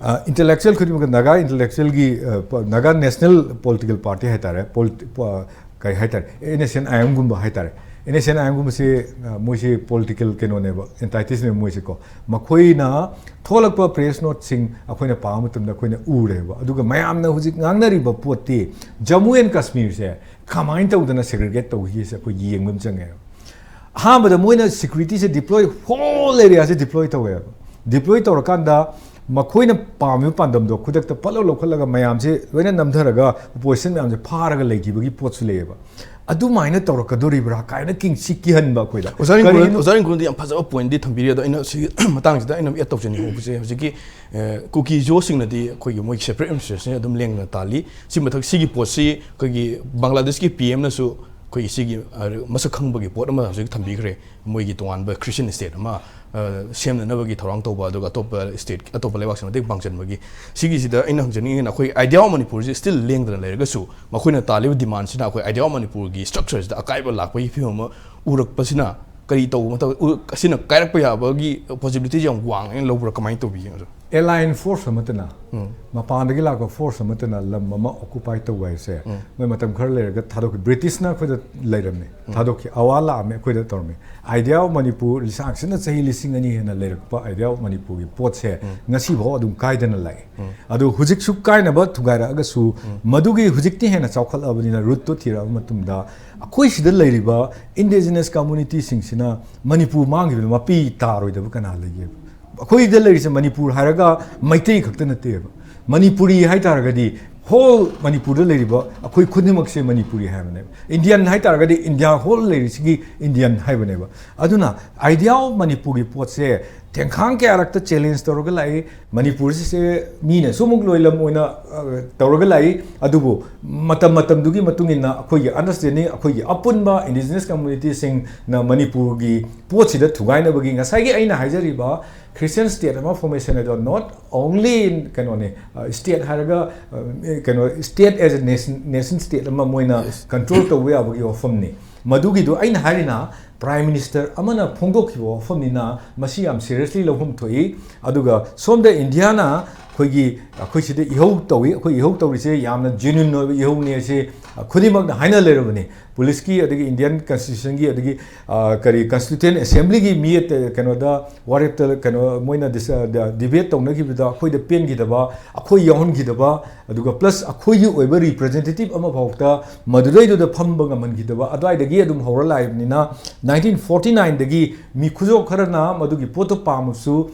ꯑ, intellectual ꯈꯨꯗꯤꯡꯃꯛ, ꯅꯥꯒꯥ intellectualꯒꯤ, ꯑ, ꯄ-, ꯅꯥꯒꯥ National Political Party ꯍꯥꯏꯇꯥꯔꯦ, ꯄꯣꯂꯤ-, ꯄ-, ꯀꯔꯤ ꯍꯥꯏꯇꯥꯔꯦ, NSCN-IMꯒꯨꯝꯕ ꯍꯥꯏꯇꯥꯔꯦ꯫ NSCN-IMꯒꯨꯝꯕꯁꯦ, ꯑ, ꯃꯣꯏꯁꯦ political ꯀꯩꯅꯣꯅꯦꯕ, entityꯅꯦꯕ ꯃꯣꯏꯁꯦꯀꯣ꯫ ꯃꯈꯣꯏꯅ ꯊꯣꯛꯂꯛꯄ press noteꯁꯤꯡ ꯑꯩꯈꯣꯏꯅ ꯄꯥꯕ ꯃꯇꯝꯗ ꯑꯩꯈꯣꯏꯅ ꯎꯔꯦꯕ꯫ ꯑꯗꯨꯒ ꯃꯌꯥꯝꯅ ꯍꯧꯖꯤꯛ ꯉꯥꯡꯅꯔꯤꯕ ꯄꯣꯠꯇꯤ ꯖꯃꯨ and ꯀꯥꯁꯃꯤꯔꯁꯦ ꯀꯃꯥꯏꯅ ꯇꯧꯗꯅ segregate ꯇꯧꯈꯤꯒꯦꯁꯦ ꯑꯩꯈꯣꯏ ꯌꯦꯡꯕ ꯑꯃ ꯆꯪꯉꯦꯕ꯫ ꯑꯍꯥꯟꯕꯗ ꯃꯣꯏꯅ securityꯁꯦ deploy, whole areaꯁꯦ deploy ꯇꯧꯋꯦꯕ꯫ Deploy ꯇꯧꯔꯀꯥꯟꯗ ꯃꯈꯣꯏꯅ ꯄꯥꯝꯃꯤꯕ ꯄꯥꯟꯗꯝꯗꯣ ꯈꯨꯗꯛꯇ ꯄꯠꯂꯧ ꯂꯧꯈꯠꯂꯒ ꯃꯌꯥꯝꯁꯦ ꯂꯣꯏꯅ ꯅꯝꯊꯔꯒ opposition ꯃꯌꯥꯝꯁꯦ ꯐꯥꯔꯒ ꯂꯩꯈꯤꯕꯒꯤ ꯄꯣꯠꯁꯨ ꯂꯩꯌꯦꯕ꯫ ꯑꯗꯨꯃꯥꯏꯅ ꯇꯧꯔꯛꯀꯗꯣꯔꯤꯕ꯭ꯔꯥ ꯀꯥꯏꯅ ꯀꯤꯡ-, ꯁꯤ ꯀꯤꯍꯟꯕ ꯑꯩꯈꯣꯏꯗ꯫ ꯑꯣꯖꯥ ꯔꯤꯡꯀꯨ-, ꯀꯔꯤꯒꯤꯅꯣ? ꯑꯣꯖꯥ ꯔꯤꯡꯀꯨꯗꯤ ꯌꯥꯝ ꯐꯖꯕ pointꯗꯤ ꯊꯝꯕꯤꯔꯤ꯫ ꯑꯗꯣ ꯑꯩꯅ ꯁꯤ ꯃꯇꯥꯡꯁꯤꯗ ꯑꯩꯅ add ꯇꯧꯖꯅꯤꯡꯍꯧꯕꯁꯦ, ꯍꯧꯖꯤꯛꯀꯤ, ꯑꯦ, ꯀꯨꯀꯤ ꯖꯣꯁꯤꯡꯅꯗꯤ ꯑꯩꯈꯣꯏꯒꯤ ꯃꯣꯏꯒꯤ separate administration ꯑꯗꯨꯝ ꯂꯦꯡꯗꯅ ꯇꯥꯜꯂꯤ꯫ ꯁꯤ ꯃꯊꯛ ꯁꯤꯒꯤ ꯄꯣꯠꯁꯤ ꯑꯩꯈꯣꯏꯒꯤ ꯕꯪꯒ꯭ꯂꯥꯗꯦꯁꯀꯤ P Mꯅꯁꯨ ꯑꯩꯈꯣꯏꯒꯤ ꯁꯤꯒꯤ, ꯑ, ꯃꯁꯛ ꯈꯪꯕꯒꯤ ꯄꯣꯠ ꯑꯃ ꯍꯧꯖꯤꯛ ꯊꯝꯕꯤꯈ꯭ꯔꯦ꯫ ꯃꯣꯏꯒꯤ ꯇꯣꯉꯥꯟꯕ Christian state ꯑꯃ, ꯑ, ꯁꯦꯝꯅꯅꯕꯒꯤ ꯊꯧꯔꯥꯡ ꯇꯧꯕ, ꯑꯗꯨꯒ ꯑꯇꯣꯞꯄ state, ꯑꯇꯣꯞꯄ ꯂꯩꯕꯥꯛꯁꯤꯡ ꯃꯇꯦꯡ ꯄꯥꯡꯁꯤꯟꯕꯒꯤ꯫ ꯁꯤꯒꯤꯁꯤꯗ ꯑꯩꯅ ꯍꯪꯖꯅꯤꯡꯉꯤꯅ, ꯑꯩꯈꯣꯏ Idea of Manipurꯁꯤ still ꯂꯦꯡꯗꯅ ꯂꯩꯔꯒꯁꯨ, ꯃꯈꯣꯏꯅ ꯇꯥꯜꯂꯤꯕ demandꯁꯤꯅ ꯑꯩꯈꯣꯏ Idea of Manipurꯒꯤ structureꯁꯤꯗ ꯑꯀꯥꯏꯕ ꯂꯥꯛꯄꯒꯤ ꯐꯤꯕꯝ ꯑꯃ ꯎꯔꯛꯄꯁꯤꯅ ꯀꯔꯤ ꯇꯧꯕ ꯃꯇꯝ, ꯎ-, ꯑꯁꯤꯅ ꯀꯥꯏꯔꯛꯄ ꯌꯥꯕꯒꯤ possibilityꯁꯤ ꯌꯥꯝ ꯋꯥꯡꯉꯦꯅ ꯂꯧꯕ꯭ꯔꯥ, ꯀꯃꯥꯏꯅ ꯇꯧꯕꯤꯒꯦ, ꯑꯣꯖꯥ? Alien force ꯑꯃꯠꯇꯅ, ꯎꯝ꯫ ꯃꯄꯥꯟꯗꯒꯤ ꯂꯥꯛꯄ force ꯑꯃꯠꯇꯅ ꯂꯝ ꯑꯃ occupy ꯇꯧꯕ ꯍꯥꯏꯁꯦ, ꯎꯝ꯫ ꯃꯣꯏ ꯃꯇꯝ ꯈꯔ ꯂꯩꯔꯒ ꯊꯥꯗꯣꯛꯈꯤ꯫ British ꯅ ꯑꯩꯈꯣꯏꯗ ꯂꯩꯔꯝꯃꯤ, ꯎꯝ꯫ ꯊꯥꯗꯣꯛꯈꯤ꯫ ꯑꯋꯥ ꯂꯥꯛꯑꯝꯃꯤ, ꯑꯩꯈꯣꯏꯗ ꯇꯧꯔꯝꯃꯤ꯫ Idea of Manipur ꯂꯤꯁꯥꯡꯁꯤꯠꯅ ꯆꯍꯤ ꯂꯤꯁꯤꯡ ꯑꯅꯤ ꯍꯦꯟꯅ ꯂꯩꯔꯛꯄ Idea of Manipurꯒꯤ ꯄꯣꯠꯁꯦ ꯎꯝ꯫ ꯉꯁꯤꯐꯥꯎ ꯑꯗꯨꯝ ꯀꯥꯏꯗꯅ ꯂꯥꯛꯏ꯫ ꯎꯝ꯫ ꯑꯗꯨ ꯍꯧꯖꯤꯛꯁꯨ ꯀꯥꯏꯅꯕ ꯊꯨꯒꯥꯏꯔꯛꯑꯒꯁꯨ, ꯎꯝ꯫ ꯃꯗꯨꯒꯤ ꯍꯧꯖꯤꯛꯇꯤ ꯍꯦꯟꯅ ꯆꯥꯎꯈꯠꯂꯕꯅꯤꯅ, rootꯇꯣ ꯊꯤꯔꯛꯑꯕ ꯃꯇꯝꯗ ꯑꯩꯈꯣꯏ ꯁꯤꯗ ꯂꯩꯔꯤꯕ indigenous communityꯁꯤꯡꯁꯤꯅ ꯃꯅꯤꯄꯨꯔ ꯃꯥꯡꯈꯤꯕꯗ ꯃꯄꯤ ꯇꯥꯔꯣꯏꯗꯕ ꯀꯅꯥ ꯂꯩꯒꯦꯕ? ꯑꯩꯈꯣꯏꯗ ꯂꯩꯔꯤꯁꯦ ꯃꯅꯤꯄꯨꯔ ꯍꯥꯏꯔꯒ ꯃꯩꯇꯩ ꯈꯛꯇ ꯅꯠꯇꯦꯕ꯫ ꯃꯅꯤꯄꯨꯔꯤ ꯍꯥꯏ ꯇꯥꯔꯒꯗꯤ whole ꯃꯅꯤꯄꯨꯔꯗ ꯂꯩꯔꯤꯕ ꯑꯩꯈꯣꯏ ꯈꯨꯗꯤꯡꯃꯛꯁꯦ ꯃꯅꯤꯄꯨꯔꯤ ꯍꯥꯏꯕꯅꯦꯕ꯫ Indian ꯍꯥꯏ ꯇꯥꯔꯒꯗꯤ India whole ꯂꯩꯔꯤꯁꯤꯒꯤ Indian ꯍꯥꯏꯕꯅꯦꯕ꯫ ꯑꯗꯨꯅ Idea of Manipurꯒꯤ ꯄꯣꯠꯁꯦ ꯇꯦꯡꯈꯥꯡ ꯀꯌꯥꯔꯛꯇ challenge ꯇꯧꯔꯒ ꯂꯥꯛꯏ꯫ ꯃꯅꯤꯄꯨꯔꯁꯤꯁꯦ ꯃꯤꯅꯁꯨ ꯑꯃꯨꯛ ꯂꯣꯏꯂꯝ ꯑꯣꯏꯅ, ꯑ, ꯇꯧꯔꯒ ꯂꯥꯛꯏ꯫ ꯑꯗꯨꯕꯨ ꯃꯇꯝ ꯃꯇꯝꯗꯨꯒꯤ ꯃꯇꯨꯡ ꯏꯟꯅ ꯑꯩꯈꯣꯏꯒꯤ understanding, ꯑꯩꯈꯣꯏꯒꯤ ꯑꯄꯨꯟꯕ indigenous communityꯁꯤꯡꯅ ꯃꯅꯤꯄꯨꯔꯒꯤ ꯄꯣꯠꯁꯤꯗ ꯊꯨꯒꯥꯏꯅꯕꯒꯤ ꯉꯁꯥꯏꯒꯤ ꯑꯩꯅ ꯍꯥꯏꯖꯔꯤꯕ Christian state ꯑꯃ formation ꯑꯗꯣ not only in ꯀꯩꯅꯣꯅꯤ, ꯑ, state ꯍꯥꯏꯔꯒ, ꯑ, ꯀꯩꯅꯣ, state as a nation, nation state ꯑꯃ ꯃꯣꯏꯅ Yes. control ꯇꯧꯕ ꯌꯥꯕꯒꯤ ꯋꯥꯐꯝꯅꯤ꯫ ꯃꯗꯨꯒꯤꯗꯨ ꯑꯩꯅ ꯍꯥꯏꯔꯤꯅ Prime Minister ꯑꯃꯅ ꯐꯣꯡꯗꯣꯛꯈꯤꯕ ꯋꯥꯐꯝꯅꯤꯅ ꯃꯁꯤ ꯌꯥꯝ seriously ꯂꯧꯐꯝ ꯊꯣꯛꯏ꯫ ꯑꯗꯨꯒ ꯁꯣꯝꯗ Indiaꯅ ꯑꯩꯈꯣꯏꯒꯤ, ꯑꯩꯈꯣꯏ ꯁꯤꯗ ꯏꯍꯧ ꯇꯧꯏ, ꯑꯩꯈꯣꯏ ꯏꯍꯧ ꯇꯧꯔꯤꯁꯦ ꯌꯥꯝꯅ genuine ꯑꯣꯏꯕ ꯏꯍꯧꯅꯤ ꯑꯁꯤ ꯈꯨꯗꯤꯡꯃꯛꯅ ꯍꯥꯏꯅ ꯂꯩꯔꯕꯅꯤ꯫ Policeꯀꯤ, ꯑꯗꯒꯤ Indian Constitutionꯒꯤ, ꯑꯗꯒꯤ, ꯑ, ꯀꯔꯤ, Constituent Assemblyꯒꯤ ꯃꯤ ꯑꯇ-, ꯀꯩꯅꯣꯗ, ꯋꯥꯔꯦꯞꯇ, ꯀꯩꯅꯣ, ꯃꯣꯏꯅ dis-, ꯑ, ꯗ-, debate ꯇꯧꯅꯈꯤꯕꯗ ꯑꯩꯈꯣꯏꯗ ꯄꯦꯟꯈꯤꯗꯕ, ꯑꯩꯈꯣꯏ ꯌꯥꯎꯍꯟꯈꯤꯗꯕ, ꯑꯗꯨꯒ plus ꯑꯩꯈꯣꯏꯒꯤ ꯑꯣꯏꯕ representative ꯑꯃꯐꯥꯎꯗ ꯃꯗꯨꯗꯩꯗꯨꯗ ꯐꯝꯕ ꯉꯝꯍꯟꯈꯤꯗꯕ, ꯑꯗꯨꯋꯥꯏꯗꯒꯤ ꯑꯗꯨꯝ ꯍꯧꯔ ꯂꯥꯛꯏꯕꯅꯤꯅ, nineteen forty nineꯗꯒꯤ ꯃꯤ ꯈꯨꯖꯣꯞ ꯈꯔꯅ ꯃꯗꯨꯒꯤ ꯄꯣꯠꯇꯨ ꯄꯥꯝꯃꯁꯨ,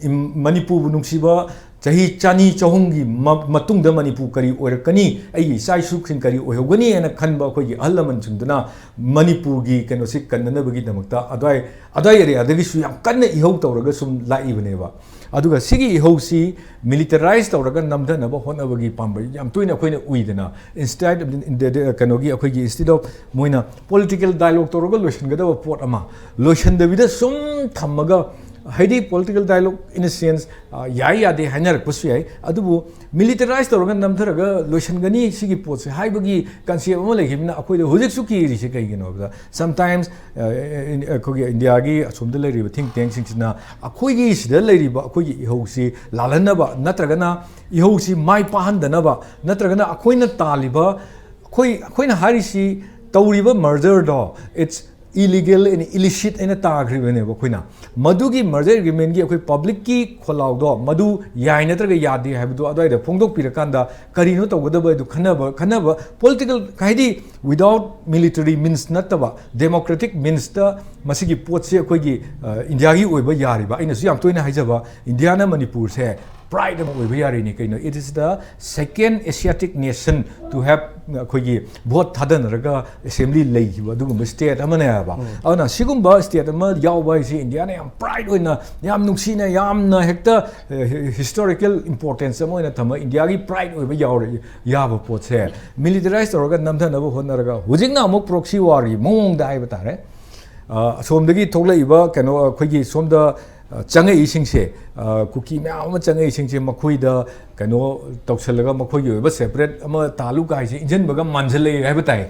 ꯃꯅꯤꯄꯨꯔꯕꯨ ꯅꯨꯡꯁꯤꯕ, ꯆꯍꯤ ꯆꯅꯤ ꯆꯍꯨꯝꯒꯤ ꯃꯇꯨꯡꯗ ꯃꯅꯤꯄꯨꯔ ꯀꯔꯤ ꯑꯣꯏꯔꯛꯀꯅꯤ, ꯑꯩꯒꯤ ꯏꯆꯥ ꯏꯁꯨꯁꯤꯡ ꯀꯔꯤ ꯑꯣꯏꯍꯧꯒꯅꯤ ꯍꯥꯏꯅ ꯈꯟꯕ ꯑꯩꯈꯣꯏꯒꯤ ꯑꯍꯜ ꯂꯃꯟꯁꯤꯡꯗꯨꯅ ꯃꯅꯤꯄꯨꯔꯒꯤ ꯀꯩꯅꯣꯁꯤ ꯀꯟꯅꯅꯕꯒꯤꯗꯃꯛꯇ ꯑꯗ꯭ꯋꯥꯏ ꯑꯗ꯭ꯋꯥꯏ ꯑꯦꯔꯤꯌꯥꯗꯒꯤꯁꯨ ꯌꯥꯝ ꯀꯟꯅ ꯏꯍꯧ ꯇꯧꯔꯒ ꯁꯨꯝ ꯂꯥꯛꯏꯕꯅꯦꯕ꯫ ꯑꯗꯨꯒ ꯁꯤꯒꯤ ꯏꯍꯧꯁꯤ ꯃꯤꯂꯤꯇꯔꯥꯏꯁ ꯇꯧꯔꯒ ꯅꯝꯊꯅꯕ ꯍꯣꯠꯅꯕꯒꯤ ꯄꯥꯝꯕꯩ ꯌꯥꯝ ꯇꯣꯏꯅ ꯑꯩꯈꯣꯏꯅ ꯎꯏꯗꯅ, ꯏꯟꯁꯇꯥꯏꯠ ꯀꯩꯅꯣꯒꯤ ꯑꯩꯈꯣꯏꯒꯤ ꯏꯟꯁꯇꯤꯠ ꯑꯣꯐ ꯃꯣꯏꯅ ꯄꯣꯂꯤꯇꯤꯀꯦꯜ ꯗꯥꯏꯂꯣꯒ ꯇꯧꯔꯒ ꯂꯣꯏꯁꯤꯟꯒꯗꯕ ꯄꯣꯠ ꯑꯃ ꯂꯣꯏꯁꯤꯟꯗꯕꯤꯗ ꯁꯨꯝ ꯊꯝꯃꯒ, ꯍꯥꯏꯗꯤ ꯄꯣꯂꯤꯇꯤꯀꯦꯜ ꯗꯥꯏꯂꯣꯒ ꯏꯟ ꯑ ꯁꯦꯟꯁ ꯌꯥꯏ ꯌꯥꯗꯦ ꯍꯥꯏꯅꯔꯛꯄꯁꯨ ꯌꯥꯏ, ꯑꯗꯨꯕꯨ ꯃꯤꯂꯤꯇꯔꯥꯏꯁ ꯇꯧꯔꯒ ꯅꯝꯊꯔꯒ ꯂꯣꯏꯁꯤꯟꯒꯅꯤ ꯁꯤꯒꯤ ꯄꯣꯠꯁꯦ ꯍꯥꯏꯕꯒꯤ ꯀꯟꯁꯦꯞ ꯑꯃ ꯂꯩꯈꯤꯕꯅꯤꯅ ꯑꯩꯈꯣꯏꯗ ꯍꯧꯖꯤꯛꯁꯨ ꯀꯤꯔꯤꯁꯦ ꯀꯩꯒꯤꯅꯣ ꯍꯥꯏꯕꯗ, ꯁꯝꯇꯥꯏꯝꯁ ꯑꯩꯈꯣꯏꯒꯤ ꯏꯟꯗꯤꯌꯥꯒꯤ ꯑꯁꯣꯝꯗ ꯂꯩꯔꯤꯕ ꯊꯤꯡ ꯇꯦꯡꯁꯤꯡꯁꯤꯅ ꯑꯩꯈꯣꯏꯒꯤ ꯁꯤꯗ ꯂꯩꯔꯤꯕ ꯑꯩꯈꯣꯏꯒꯤ ꯏꯍꯧꯁꯤ ꯂꯥꯜꯍꯟꯅꯕ, ꯅꯠꯇ꯭ꯔꯒꯅ ꯏꯍꯧꯁꯤ ꯃꯥꯏ ꯄꯥꯛꯍꯟꯗꯅꯕ, ꯅꯠꯇ꯭ꯔꯒꯅ ꯑꯩꯈꯣꯏꯅ ꯇꯥꯜꯂꯤꯕ, ꯑꯩꯈꯣꯏ ꯑꯩꯈꯣꯏꯅ ꯍꯥꯏꯔꯤꯁꯤ, ꯇꯧꯔꯤꯕ ꯃꯔꯗꯔꯗꯣ, it's illegal and illicit ꯍꯥꯏꯅ ꯇꯥꯈ꯭ꯔꯤꯕꯅꯦꯕ ꯑꯩꯈꯣꯏꯅ꯫ ꯃꯗꯨꯒꯤ ꯃꯔꯗꯔ ꯑꯦꯒ꯭ꯔꯤꯃꯦꯟꯒꯤ ꯑꯩꯈꯣꯏ ꯄꯕ꯭ꯂꯤꯛꯀꯤ ꯈꯣꯜꯂꯥꯎꯗꯣ ꯃꯗꯨ ꯌꯥꯏ ꯅꯠꯇ꯭ꯔꯒ ꯌꯥꯗꯦ ꯍꯥꯏꯕꯗꯣ ꯑꯗꯨꯋꯥꯏꯗ ꯐꯣꯡꯗꯣꯛꯄꯤꯔꯀꯥꯟꯗ ꯀꯔꯤꯅꯣ ꯇꯧꯒꯗꯕ ꯍꯥꯏꯗꯨ ꯈꯟꯅꯕ, ꯈꯟꯅꯕ ꯄꯣꯂꯤꯇꯤꯀꯦꯜ, ꯍꯥꯏꯗꯤ without military means ꯅꯠꯇꯕ, democratic meansꯇ ꯃꯁꯤꯒꯤ ꯄꯣꯠꯁꯦ ꯑꯩꯈꯣꯏꯒꯤ, ꯑ, ꯏꯟꯗꯤꯌꯥꯒꯤ ꯑꯣꯏꯕ ꯌꯥꯔꯤꯕ, ꯑꯩꯅꯁꯨ ꯌꯥꯝ ꯇꯣꯏꯅ ꯍꯥꯏꯖꯕ, ꯏꯟꯗꯤꯌꯥꯅ ꯃꯅꯤꯄꯨꯔꯁꯦ pride ꯑꯃ ꯑꯣꯏꯕ ꯌꯥꯔꯤꯅꯤ꯫ ꯀꯩꯅꯣ, it is the second Asiatic nation to have ꯑꯩꯈꯣꯏꯒꯤ ꯚꯣꯠ ꯊꯥꯗꯅꯔꯒ ꯑꯦꯁꯦꯝꯕ꯭ꯂꯤ ꯂꯩꯈꯤꯕ ꯑꯗꯨꯒꯨꯝꯕ ꯁ꯭ꯇꯦꯠ ꯑꯃꯅꯦꯕ꯫ ꯑꯗꯨꯅ ꯁꯤꯒꯨꯝꯕ ꯁ꯭ꯇꯦꯠ ꯑꯃ ꯌꯥꯎꯕ ꯍꯥꯏꯁꯤ ꯏꯟꯗꯤꯌꯥꯅ ꯌꯥꯝ ꯄ꯭ꯔꯥꯏꯗ ꯑꯣꯏꯅ, ꯌꯥꯝ ꯅꯨꯡꯁꯤꯅ, ꯌꯥꯝꯅ ꯍꯦꯛꯇ ꯍꯤꯁꯇꯣꯔꯤꯀꯦꯜ ꯏꯝꯄꯣꯔꯇꯦꯟꯁ ꯑꯃ ꯑꯣꯏꯅ ꯊꯝꯃ ꯏꯟꯗꯤꯌꯥꯒꯤ ꯄ꯭ꯔꯥꯏꯗ ꯑꯣꯏꯕ ꯌꯥꯎꯔ ꯌꯥꯕ ꯄꯣꯠꯁꯦ ꯃꯤꯂꯤꯇꯔꯥꯏꯁ ꯇꯧꯔꯒ ꯅꯝꯊꯅꯕ ꯍꯣꯠꯅꯔꯒ, ꯍꯧꯖꯤꯛꯅ ꯑꯃꯨꯛ ꯄ꯭ꯔꯣꯛꯁꯤ ꯋꯥꯔꯒꯤ ꯃꯑꯣꯡꯗ ꯍꯥꯏꯕ ꯇꯥꯔꯦ꯫ ꯑ, ꯑꯁꯣꯝꯗꯒꯤ ꯊꯣꯛꯂꯛꯏꯕ ꯀꯩꯅꯣ, ꯑꯩꯈꯣꯏꯒꯤ ꯁꯣꯝꯗ, ꯑ, ꯆꯪꯉꯛꯏꯁꯤꯡꯁꯦ, ꯑ, ꯀꯨꯀꯤ ꯃꯌꯥꯝ ꯑꯃ ꯆꯪꯉꯛꯏꯁꯤꯡꯁꯦ ꯃꯈꯣꯏꯗ ꯀꯩꯅꯣ ꯇꯧꯁꯜꯂꯒ ꯃꯈꯣꯏꯒꯤ ꯑꯣꯏꯕ ꯁꯦꯄꯔꯦꯠ ꯑꯃ ꯇꯥꯜꯂꯨ ꯀꯥꯏꯁꯦ ꯏꯟꯖꯟꯕꯒ ꯃꯥꯟꯁꯤꯜꯂꯛꯑꯦ ꯍꯥꯏꯕ ꯇꯥꯏ꯫